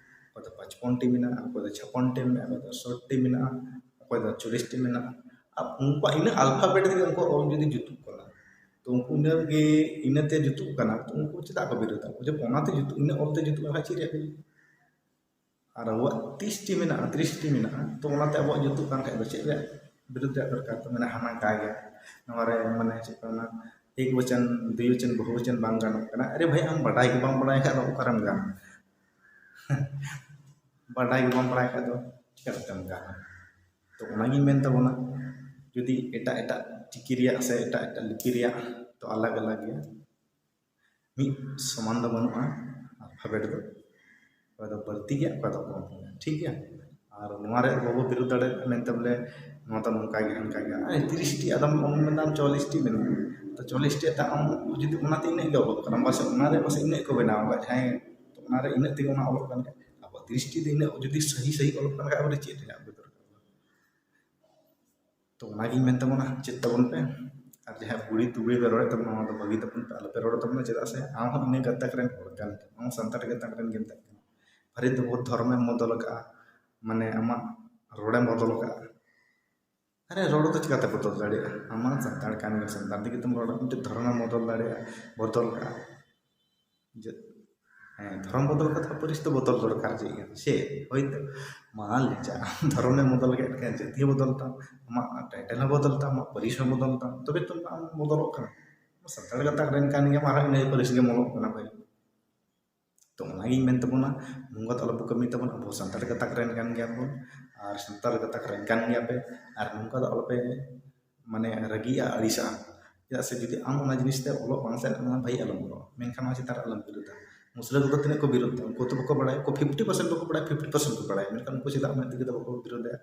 ᱚᱠᱚᱭ ᱫᱚ ᱯᱟᱸᱪᱯᱚᱱ ᱴᱤ ᱢᱮᱱᱟᱜᱼᱟ, ᱚᱠᱚᱭ ᱫᱚ ᱪᱷᱟᱯᱚᱱ ᱴᱤ ᱢᱮᱱᱟᱜᱼᱟ, ᱚᱠᱚᱭ ᱫᱚ ᱥᱚᱴ ᱴᱤ ᱢᱮᱱᱟᱜᱼᱟ, ᱚᱠᱚᱭ ᱫᱚ ᱪᱚᱞᱞᱤᱥ ᱴᱤ ᱢᱮᱱᱟᱜᱼᱟ᱾ ᱟᱨ ᱩᱱᱠᱩᱣᱟᱜ ᱤᱱᱟᱹ ᱟᱞᱯᱷᱟᱵᱮᱴ ᱛᱮᱜᱮ ᱩᱱᱠᱩᱣᱟᱜ ᱚᱞ ᱡᱩᱫᱤ ᱡᱩᱛᱩᱜ ᱠᱟᱱᱟ, ᱛᱚ ᱩᱱᱠᱩ ᱤᱱᱟᱹ ᱜᱮ, ᱤᱱᱟᱹᱛᱮ ᱡᱩᱛᱩᱜ ᱠᱟᱱᱟ, ᱛᱚ ᱩᱱᱠᱩ ᱪᱮᱫᱟᱜ ᱠᱚ ᱵᱤᱨᱳᱫᱟ? ᱡᱮ ᱚᱱᱟᱛᱮ ᱡᱩᱛᱩᱜ, ᱤᱱᱟᱹ ᱚᱞᱛᱮ ᱡᱩᱛᱩᱜ ᱠᱟᱱ ᱠᱷᱟᱡ ᱪᱮᱫ ᱨᱮᱭᱟᱜ ᱵᱤᱨᱳᱫ? ᱟᱨ ᱟᱵᱚᱣᱟᱜ ᱛᱤᱨᱤᱥ ᱴᱤ ᱢᱮᱱᱟᱜᱼᱟ, ᱛᱤᱨᱤᱥ ᱴᱤ ᱢᱮᱱᱟᱜᱼᱟ, ᱛᱚ ᱚᱱᱟᱛᱮ ᱟᱵᱚᱣᱟᱜ ᱡᱩᱛᱩᱜ ᱠᱟᱱ ᱠᱷᱟᱡ ᱫᱚ ᱪᱮᱫ ᱨᱮᱭᱟᱜ ᱵᱤᱨᱳᱫ ᱨᱮᱭᱟᱜ ᱫᱚᱨᱠᱟᱨ? ᱛᱚ ᱢᱮᱱᱟ ᱦᱟᱱᱟ ᱠᱟ ᱜᱮ, ᱱᱚᱣᱟ ᱨᱮ ᱢᱟᱱᱮ ᱪᱮᱫ ᱠᱚ ᱢᱮᱱᱟ, ᱮᱠ ᱵᱚᱪᱚᱱ, ᱫᱩᱭ ᱵᱚᱪᱚᱱ, ᱵᱚᱦᱩ ᱵᱚᱪᱚᱱ ᱵᱟᱝ ᱜᱟᱱᱚᱜ ᱠᱟᱱᱟ᱾ ᱟᱨᱮ ᱵᱷᱟᱹᱭ, ᱟᱢ ᱵᱟᱰᱟᱭ ᱜᱮ ᱵᱟᱢ ᱵᱟᱰᱟᱭ ᱠᱷᱟᱡ ᱫᱚ ᱚᱠᱟᱨᱮᱢ ᱜᱟᱱᱟ? ᱵᱟᱰᱟᱭ ᱜᱮ ᱵᱟᱢ ᱵᱟᱰᱟᱭ ᱠᱷᱟᱡ ᱫᱚ ᱪᱤᱠᱟᱹ ᱞᱮᱠᱟᱢ ᱜᱟᱱᱟ? ᱛᱚ ᱚᱱᱟᱜᱤᱧ ᱢᱮᱱ ᱛᱟᱵᱚᱱᱟ, ᱡᱩᱫᱤ ᱮᱴᱟᱜ ᱮᱴᱟᱜ ᱪᱤᱠᱤ ᱨᱮᱭᱟᱜ ᱥᱮ ᱮᱴᱟᱜ ᱮᱴᱟᱜ ᱞᱤᱯᱤ ᱨᱮᱭᱟᱜ ᱛᱚ ᱟᱞᱟᱜᱽ ᱟᱞᱟᱜᱽ ᱜᱮᱭᱟ, ᱢᱤᱫ ᱥᱚᱢᱟᱱ ᱫᱚ ᱵᱟᱹᱱᱩᱜᱼᱟ ᱟᱞᱯᱷᱟᱵᱮᱴ ᱫᱚ, ᱚᱠᱚᱭ ᱫᱚ ᱵᱟᱹᱲᱛᱤ ᱜᱮᱭᱟ, ᱚᱠᱚᱭ ᱫᱚ ᱠᱚᱢ ᱜᱮᱭᱟ, ᱴᱷᱤᱠ ᱜᱮᱭᱟ᱾ ᱟᱨ ᱱᱚᱣᱟ ᱨᱮ ᱵᱟᱵᱚ ᱵᱤᱨᱳᱫ ᱫᱟᱲᱮᱭᱟᱜᱼᱟ ᱢᱮᱱᱛᱮ ᱵᱚᱞᱮ ᱱᱚᱣᱟ ᱫᱚ ᱱᱚᱝᱠᱟ ᱜᱮᱭᱟ, ᱦᱟᱱᱠᱟ ᱜᱮᱭᱟ᱾ ᱟᱨ ᱛᱤᱨᱤᱥ ᱴᱤ ᱟᱫᱚᱢ ᱚᱞ ᱢᱮᱱᱫᱟᱢ ᱪᱚᱞᱞᱤᱥ ᱴᱤ ᱢᱮᱱᱟᱜᱼᱟ, ᱛᱚ ᱪᱚᱞᱞᱤᱥ ᱴᱤ ᱛᱟᱢ ᱡᱩᱫᱤ ᱚᱱᱟᱛᱮ ᱤᱱᱟᱹᱜ ᱜᱮ ᱚᱞᱚᱜ ᱠᱟᱱᱟ, ᱯᱟᱥᱮᱡ ᱚᱱᱟ ᱨᱮ ᱯᱟᱥᱮᱡ ᱤᱱᱟᱹᱜ ᱠᱚ ᱵᱮᱱᱟᱣ ᱟᱠᱟᱫ, ᱡᱟᱦᱟᱸᱭ ᱛᱚ ᱚᱱᱟ ᱨᱮ ᱤᱱᱟᱹᱜ ᱛᱮᱜᱮ ᱚᱱᱟ ᱚᱞᱚᱜ ᱠᱟᱱ ᱠᱷᱟᱡ, ᱟᱵᱚ ᱛᱤᱨᱤᱥ ᱴᱤ ᱫᱚ ᱤᱱᱟᱹᱜ ᱡᱩᱫᱤ ᱥᱟᱹᱦᱤ ᱥᱟᱹᱦᱤ ᱚᱞᱚᱜ ᱠᱟᱱ ᱠᱷᱟᱡ, ᱟᱵᱚ ᱫᱚ ᱪᱮᱫ ᱨᱮᱭᱟᱜ ᱵᱮᱯᱟᱨ? ᱛᱚ ᱚᱱᱟᱜᱤᱧ ᱢᱮᱱ ᱛᱟᱵᱚᱱᱟ, ᱪᱮᱫ ᱛᱟᱵᱚᱱ ᱯᱮ᱾ ᱟᱨ ᱡᱟᱦᱟᱸ ᱵᱩᱲᱤ ᱛᱩᱲᱤ ᱯᱮ ᱨᱚᱲᱮᱫ ᱛᱟᱵᱚᱱᱟ, ᱚᱱᱟ ᱫᱚ ᱵᱟᱹᱜᱤ ᱛᱟᱵᱚᱱ ᱯᱮ, ᱟᱞᱚᱯᱮ ᱨᱚᱲ ᱛᱟᱵᱚᱱᱟ᱾ ᱪᱮᱫᱟᱜ ᱥᱮ ᱟᱢ ᱦᱚᱸ ᱤᱱᱟᱹ ᱜᱟᱛᱟᱠ ᱨᱮᱱ ᱦᱚᱲ ᱠᱟᱱ ᱜᱮᱭᱟᱢ, ᱟᱢ ᱥᱟᱱᱛᱟᱲ ᱜᱟᱛᱟᱠ ᱨᱮᱱ ᱜᱮᱢ ᱛᱟᱦᱮᱸ ᱠᱟᱱᱟ᱾ ᱯᱷᱟᱹᱨᱤᱫ ᱫᱚ ᱵᱚᱦᱩᱛ ᱫᱷᱚᱨᱚᱢᱮᱢ ᱵᱚᱫᱚᱞ ᱟᱠᱟᱫᱼᱟ, ᱢᱟᱱᱮ ᱟᱢᱟᱜ ᱨᱚᱲᱮᱢ ᱵᱚᱫᱚᱞ ᱟᱠᱟᱫᱼᱟ᱾ ᱟᱨᱮ, ᱨᱚᱲ ᱫᱚ ᱪᱤᱠᱟᱹᱛᱮ ᱵᱚᱫᱚᱞ ᱫᱟᱲᱮᱭᱟᱜᱼᱟ? ᱟᱢ ᱢᱟ ᱥᱟᱱᱛᱟᱲ ᱠᱟᱱ ᱜᱮᱭᱟᱢ, ᱥᱟᱱᱛᱟᱲ ᱛᱮᱜᱮ ᱛᱚᱢ ᱨᱚᱲᱟ᱾ ᱢᱤᱫᱴᱮᱱ ᱫᱷᱚᱨᱚᱢᱮᱢ ᱵᱚᱫᱚᱞ ᱫᱟᱲᱮᱭᱟᱜᱼᱟ, ᱵᱚᱫᱚᱞ ᱠᱟᱜᱼᱟ᱾ ᱡᱮ, ᱦᱮᱸ, ᱫᱷᱚᱨᱚᱢ ᱵᱚᱫᱚᱞ ᱠᱟᱛᱮ ᱯᱟᱹᱨᱤᱥ ᱫᱚ ᱵᱚᱫᱚᱞ ᱫᱚᱨᱠᱟᱨ ᱪᱮᱫ ᱠᱟᱱᱟ? ᱪᱮᱫ? ᱦᱳᱭ ᱛᱚ, ᱢᱟ ᱞᱟᱹᱭ ᱪᱟ, ᱟᱢ ᱫᱷᱚᱨᱚᱢᱮᱢ ᱵᱚᱫᱚᱞ ᱠᱮᱫ ᱠᱷᱟᱱ ᱡᱟᱹᱛᱤ ᱦᱚᱸ ᱵᱚᱫᱚᱞ ᱛᱟᱢ, ᱟᱢᱟᱜ ᱴᱟᱭᱴᱮᱞ ᱦᱚᱸ ᱵᱚᱫᱚᱞ ᱛᱟᱢ, ᱟᱢᱟᱜ ᱯᱟᱹᱨᱤᱥ ᱦᱚᱸ ᱵᱚᱫᱚᱞ ᱛᱟᱢ, ᱛᱚᱵᱮ ᱛᱚ ᱟᱢ ᱵᱚᱫᱚᱞᱚᱜ ᱠᱟᱱᱟ᱾ ᱥᱟᱱᱛᱟᱲ ᱜᱟᱛᱟᱠ ᱨᱮᱱ ᱠᱟᱱ ᱜᱮᱭᱟᱢ, ᱟᱨᱦᱚᱸ ᱤᱱᱟᱹ ᱯᱟᱹᱨᱤᱥ ᱜᱮᱢ ᱚᱞᱚᱜ ᱠᱟᱱᱟ ᱵᱷᱟᱹᱭ᱾ ᱛᱚ ᱚᱱᱟᱜᱤᱧ ᱢᱮᱱ ᱛᱟᱵᱚᱱᱟ, ᱱᱚᱝᱠᱟ ᱫᱚ ᱟᱞᱚ ᱵᱚ ᱠᱟᱹᱢᱤ ᱛᱟᱵᱚᱱ᱾ ᱟᱵᱚ ᱥᱟᱱᱛᱟᱲ ᱜᱟᱛᱟᱠ ᱨᱮᱱ ᱠᱟᱱ ᱜᱮᱭᱟ ᱵᱚᱱ, ᱟᱨ ᱥᱟᱱᱛᱟᱲ ᱜᱟᱛᱟᱠ ᱨᱮᱱ ᱠᱟᱱ ᱜᱮᱭᱟ ᱯᱮ, ᱟᱨ ᱱᱚᱝᱠᱟ ᱫᱚ ᱟᱞᱚᱯᱮ, ᱢᱟᱱᱮ, ᱨᱟᱹᱜᱤᱜᱼᱟ, ᱟᱹᱲᱤᱥᱟᱜᱼᱟ᱾ ᱪᱮᱫᱟᱜ ᱥᱮ ᱡᱩᱫᱤ ᱟᱢ ᱚᱱᱟ ᱡᱤᱱᱤᱥ ᱛᱮ ᱚᱞᱚᱜ ᱵᱟᱝ ᱥᱮᱱ ᱠᱟᱱᱟ ᱵᱷᱟᱹᱭ, ᱟᱞᱚᱢ ᱚᱞᱚᱜ, ᱢᱮᱱᱠᱷᱟᱱ ᱱᱚᱣᱟ ᱪᱮᱛᱟᱱ ᱨᱮ ᱟᱞᱚᱢ ᱵᱤᱨᱳᱫᱟ᱾ ᱢᱩᱥᱞᱟᱹ ᱠᱚᱫᱚ ᱛᱤᱱᱟᱹᱜ ᱠᱚ ᱵᱤᱨᱳᱫ ᱫᱟ? ᱩᱱᱠᱩ ᱫᱚ ᱵᱟᱠᱚ ᱵᱟᱲᱟᱭᱟ, ᱩᱱᱠᱩ ᱯᱷᱤᱯᱴᱤ ᱯᱟᱨᱥᱮᱱᱴ ᱵᱟᱠᱚ ᱵᱟᱲᱟᱭᱟ, ᱯᱷᱤᱯᱴᱤ ᱯᱟᱨᱥᱮᱱᱴ ᱠᱚ ᱵᱟᱲᱟᱭᱟ, ᱢᱮᱱᱠᱷᱟᱱ ᱩᱱᱠᱩ ᱪᱮᱫᱟᱜ ᱩᱱᱟᱹᱜ ᱛᱮᱜᱮ ᱫᱚ ᱵᱟᱠᱚ ᱵᱤᱨᱳᱫᱮᱜᱼᱟ?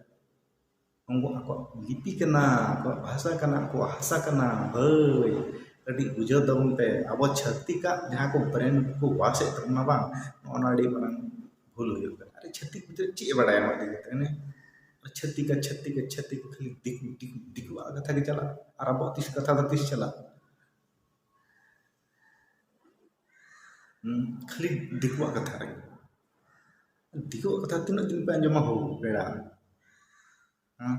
ᱩᱱᱠᱩ ᱟᱠᱚᱣᱟᱜ ᱞᱤᱯᱤ ᱠᱟᱱᱟ, ᱟᱠᱚᱣᱟᱜ ᱵᱷᱟᱥᱟ ᱠᱟᱱᱟ, ᱟᱠᱚᱣᱟᱜ ᱦᱟᱥᱟ ᱠᱟᱱᱟ ᱵᱷᱟᱹᱭ᱾ ᱠᱟᱹᱴᱤᱡ ᱵᱩᱡᱷᱟᱹᱣ ᱛᱟᱵᱚᱱ ᱯᱮ, ᱟᱵᱚ ᱪᱷᱟᱹᱛᱤᱠᱟᱜ ᱡᱟᱦᱟᱸ ᱠᱚ ᱵᱨᱮᱱᱰ ᱠᱚ ᱣᱟᱥᱮᱫ ᱛᱟᱵᱚᱱᱟ ᱵᱟᱝ, ᱱᱚᱜᱼᱚ ᱱᱚᱣᱟ ᱟᱹᱰᱤ ᱢᱟᱨᱟᱝ ᱵᱷᱩᱞ ᱦᱩᱭᱩᱜ ᱠᱟᱱᱟ᱾ ᱟᱨᱮ, ᱪᱷᱟᱹᱛᱤᱠ ᱜᱤᱫᱽᱨᱟᱹ ᱪᱮᱫ ᱮ ᱵᱟᱲᱟᱭᱟ ᱱᱚᱣᱟ ᱤᱫᱤ ᱠᱟᱛᱮ? ᱚᱱᱮ ᱪᱷᱟᱹᱛᱤᱠᱟ, ᱪᱷᱟᱹᱛᱤᱠᱟ, ᱪᱷᱟᱹᱛᱤᱠ, ᱠᱷᱟᱹᱞᱤ ᱫᱤᱠᱩ, ᱫᱤᱠᱩ, ᱫᱤᱠᱩᱣᱟᱜ ᱠᱟᱛᱷᱟ ᱜᱮ ᱪᱟᱞᱟᱜᱼᱟ᱾ ᱟᱨ ᱟᱵᱚᱣᱟᱜ ᱛᱤᱥ ᱠᱟᱛᱷᱟ ᱫᱚ ᱛᱤᱥ ᱪᱟᱞᱟᱜᱼᱟ? ᱦᱩᱸ, ᱠᱷᱟᱹᱞᱤ ᱫᱤᱠᱩᱣᱟᱜ ᱠᱟᱛᱷᱟ ᱨᱮ᱾ ᱫᱤᱠᱩᱣᱟᱜ ᱠᱟᱛᱷᱟ ᱛᱤᱱᱟᱹᱜ ᱫᱤᱱ ᱯᱮ ᱟᱸᱡᱚᱢᱟ ᱦᱳ ᱯᱮᱲᱟ? ᱦᱮᱸ?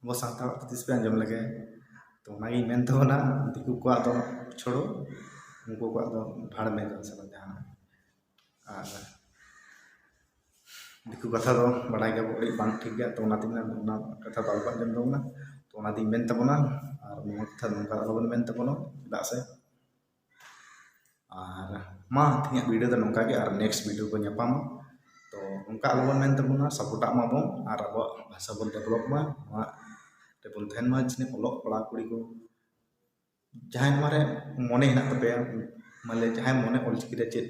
ᱟᱵᱚ ᱥᱟᱱᱛᱟᱲᱟᱜ ᱫᱚ ᱛᱤᱥ ᱯᱮ ᱟᱸᱡᱚᱢ ᱞᱮᱜᱮ? ᱛᱚ ᱚᱱᱟᱜᱤᱧ ᱢᱮᱱ ᱛᱟᱵᱚᱱᱟ, ᱫᱤᱠᱩ ᱠᱚᱣᱟᱜ ᱫᱚ ᱪᱷᱳᱲᱳ, ᱩᱱᱠᱩ ᱠᱚᱣᱟᱜ ᱫᱚ ᱵᱷᱟᱲ ᱢᱮ ᱡᱟᱦᱟᱸ ᱥᱮᱫ ᱡᱟᱦᱟᱱᱟᱜ᱾ ᱟᱨ ᱫᱤᱠᱩ ᱠᱟᱛᱷᱟ ᱫᱚ ᱵᱟᱲᱟᱭ ᱜᱮᱭᱟ ᱵᱚ ᱟᱹᱰᱤ ᱵᱟᱝ ᱴᱷᱤᱠ ᱜᱮᱭᱟ, ᱛᱚ ᱚᱱᱟᱛᱮᱧ ᱢᱮᱱ, ᱚᱱᱟ ᱠᱟᱛᱷᱟ ᱫᱚ ᱟᱞᱚ ᱵᱚᱱ ᱟᱸᱡᱚᱢ ᱛᱟᱵᱚᱱᱟ᱾ ᱛᱚ ᱚᱱᱟᱛᱮᱧ ᱢᱮᱱ ᱛᱟᱵᱚᱱᱟ, ᱟᱨ ᱱᱚᱣᱟ ᱠᱟᱛᱷᱟ ᱱᱚᱝᱠᱟ ᱫᱚ ᱟᱞᱚᱵᱚᱱ ᱢᱮᱱ ᱛᱟᱵᱚᱱᱟ, ᱪᱮᱫᱟᱜ ᱥᱮ ᱟᱨ ᱢᱟ, ᱛᱮᱦᱮᱧᱟᱜ ᱵᱷᱤᱰᱤᱭᱳ ᱫᱚ ᱱᱚᱝᱠᱟ ᱜᱮ, ᱟᱨ ᱱᱮᱠᱥᱴ ᱵᱷᱤᱰᱤᱭᱳ ᱵᱚᱱ ᱧᱟᱯᱟᱢᱟ᱾ ᱛᱚ ᱱᱚᱝᱠᱟ ᱟᱞᱚᱵᱚᱱ ᱢᱮᱱ ᱛᱟᱵᱚᱱᱟ, ᱥᱟᱯᱳᱨᱴᱟᱜ ᱢᱟᱵᱚᱱ ᱟᱨ ᱟᱵᱚᱣᱟᱜ ᱵᱷᱟᱥᱟ ᱵᱚᱱ ᱰᱮᱵᱷᱞᱚᱯ ᱢᱟ, ᱱᱚᱣᱟ ᱨᱮᱵᱚᱱ ᱛᱟᱦᱮᱱ ᱢᱟ᱾ ᱡᱟᱦᱟᱸ ᱚᱞᱚᱜ ᱯᱟᱲᱦᱟᱣ ᱠᱩᱲᱤ ᱠᱚ ᱡᱟᱦᱟᱸᱭ ᱱᱚᱣᱟ ᱨᱮ ᱢᱚᱱᱮ ᱦᱮᱱᱟᱜ ᱛᱟᱯᱮᱭᱟ, ᱢᱟᱱᱮ ᱡᱟᱦᱟᱸᱭ ᱢᱚᱱᱮ ᱚᱞᱪᱤᱠᱤ ᱨᱮ ᱪᱮᱫ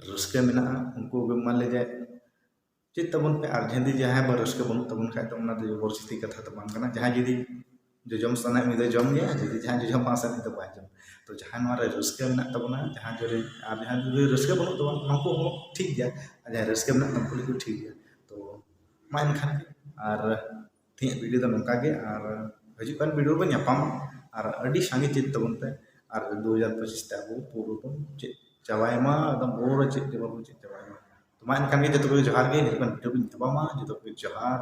ᱨᱟᱹᱥᱠᱟᱹ ᱢᱮᱱᱟᱜᱼᱟ, ᱩᱱᱠᱩ ᱜᱮ ᱢᱟᱱᱮ ᱡᱮ ᱪᱮᱫ ᱛᱟᱵᱚᱱ ᱯᱮ, ᱟᱨ ᱡᱩᱫᱤ ᱡᱟᱦᱟᱸᱭ ᱵᱟ ᱨᱟᱹᱥᱠᱟᱹ ᱵᱟᱹᱱᱩᱜ ᱛᱟᱵᱚᱱ ᱠᱷᱟᱡ ᱫᱚ ᱚᱱᱟ ᱫᱚ ᱡᱚᱵᱚᱨᱡᱚᱥᱛᱤ ᱠᱟᱛᱷᱟ ᱫᱚ ᱵᱟᱝ ᱠᱟᱱᱟ᱾ ᱡᱟᱦᱟᱸᱭ ᱡᱩᱫᱤ ᱡᱚᱡᱚᱢ ᱥᱟᱱᱟᱭᱮᱫ ᱩᱱᱤ ᱫᱚ ᱡᱚᱢ ᱜᱮᱭᱟ, ᱡᱩᱫᱤ ᱡᱟᱦᱟᱸᱭ ᱡᱚᱡᱚᱢ ᱵᱟᱝ ᱥᱟᱱᱟᱭᱮᱫ ᱩᱱᱤ ᱫᱚ ᱵᱟᱭ ᱡᱚᱢ᱾ ᱛᱚ ᱡᱟᱦᱟᱸᱭ ᱱᱚᱣᱟ ᱨᱮ ᱨᱟᱹᱥᱠᱟᱹ ᱢᱮᱱᱟᱜ ᱛᱟᱵᱚᱱᱟ, ᱡᱟᱦᱟᱸ ᱡᱩᱫᱤ, ᱟᱨ ᱡᱟᱦᱟᱸᱭ ᱡᱩᱫᱤ ᱨᱟᱹᱥᱠᱟᱹ ᱵᱟᱹᱱᱩᱜ ᱛᱟᱵᱚᱱᱟ, ᱩᱱᱠᱩ ᱦᱚᱸ ᱴᱷᱤᱠ ᱜᱮᱭᱟ, ᱟᱨ ᱡᱟᱦᱟᱸᱭ ᱨᱟᱹᱥᱠᱟᱹ ᱢᱮᱱᱟᱜ ᱛᱟᱵᱚᱱᱟ, ᱩᱱᱠᱩ ᱞᱟᱹᱜᱤᱫ ᱴᱷᱤᱠ ᱜᱮᱭᱟ᱾ ᱛᱚ ᱢᱟ ᱮᱱᱠᱷᱟᱱ, ᱟᱨ ᱛᱮᱦᱮᱧᱟᱜ ᱵᱷᱤᱰᱤᱭᱳ ᱫᱚ ᱱᱚᱝᱠᱟ ᱜᱮ, ᱟᱨ ᱦᱤᱡᱩᱜ ᱠᱟᱱ ᱵᱷᱤᱰᱤᱭᱳ ᱨᱮᱵᱚᱱ ᱧᱟᱯᱟᱢᱟ᱾ ᱟᱨ ᱟᱹᱰᱤ ᱥᱟᱸᱜᱮ ᱪᱮᱫ ᱛᱟᱵᱚᱱ ᱯᱮ᱾ ᱟᱨ ᱫᱩ ᱦᱟᱡᱟᱨ ᱯᱚᱸᱪᱤᱥ ᱛᱮ ᱟᱵᱚ ᱯᱩᱨᱟᱹ ᱵᱚᱱ ᱪᱮᱫ ᱪᱟᱵᱟᱭ ᱢᱟ, ᱮᱠᱫᱚᱢ ᱯᱩᱨᱟᱹ ᱪᱮᱫ ᱜᱮ ᱵᱟᱵᱚᱱ ᱪᱮᱫ ᱪᱟᱵᱟᱭ ᱢᱟ᱾ ᱛᱚ ᱢᱟ ᱮᱱᱠᱷᱟᱱ ᱜᱮ ᱡᱚᱛᱚ ᱠᱚᱜᱮ ᱡᱚᱦᱟᱨ ᱜᱮ, ᱦᱤᱡᱩᱜ ᱠᱟᱱ video ᱵᱚᱱ ᱧᱟᱯᱟᱢᱟ᱾ ᱡᱚᱛᱚ ᱠᱚᱜᱮ ᱡᱚᱦᱟᱨ᱾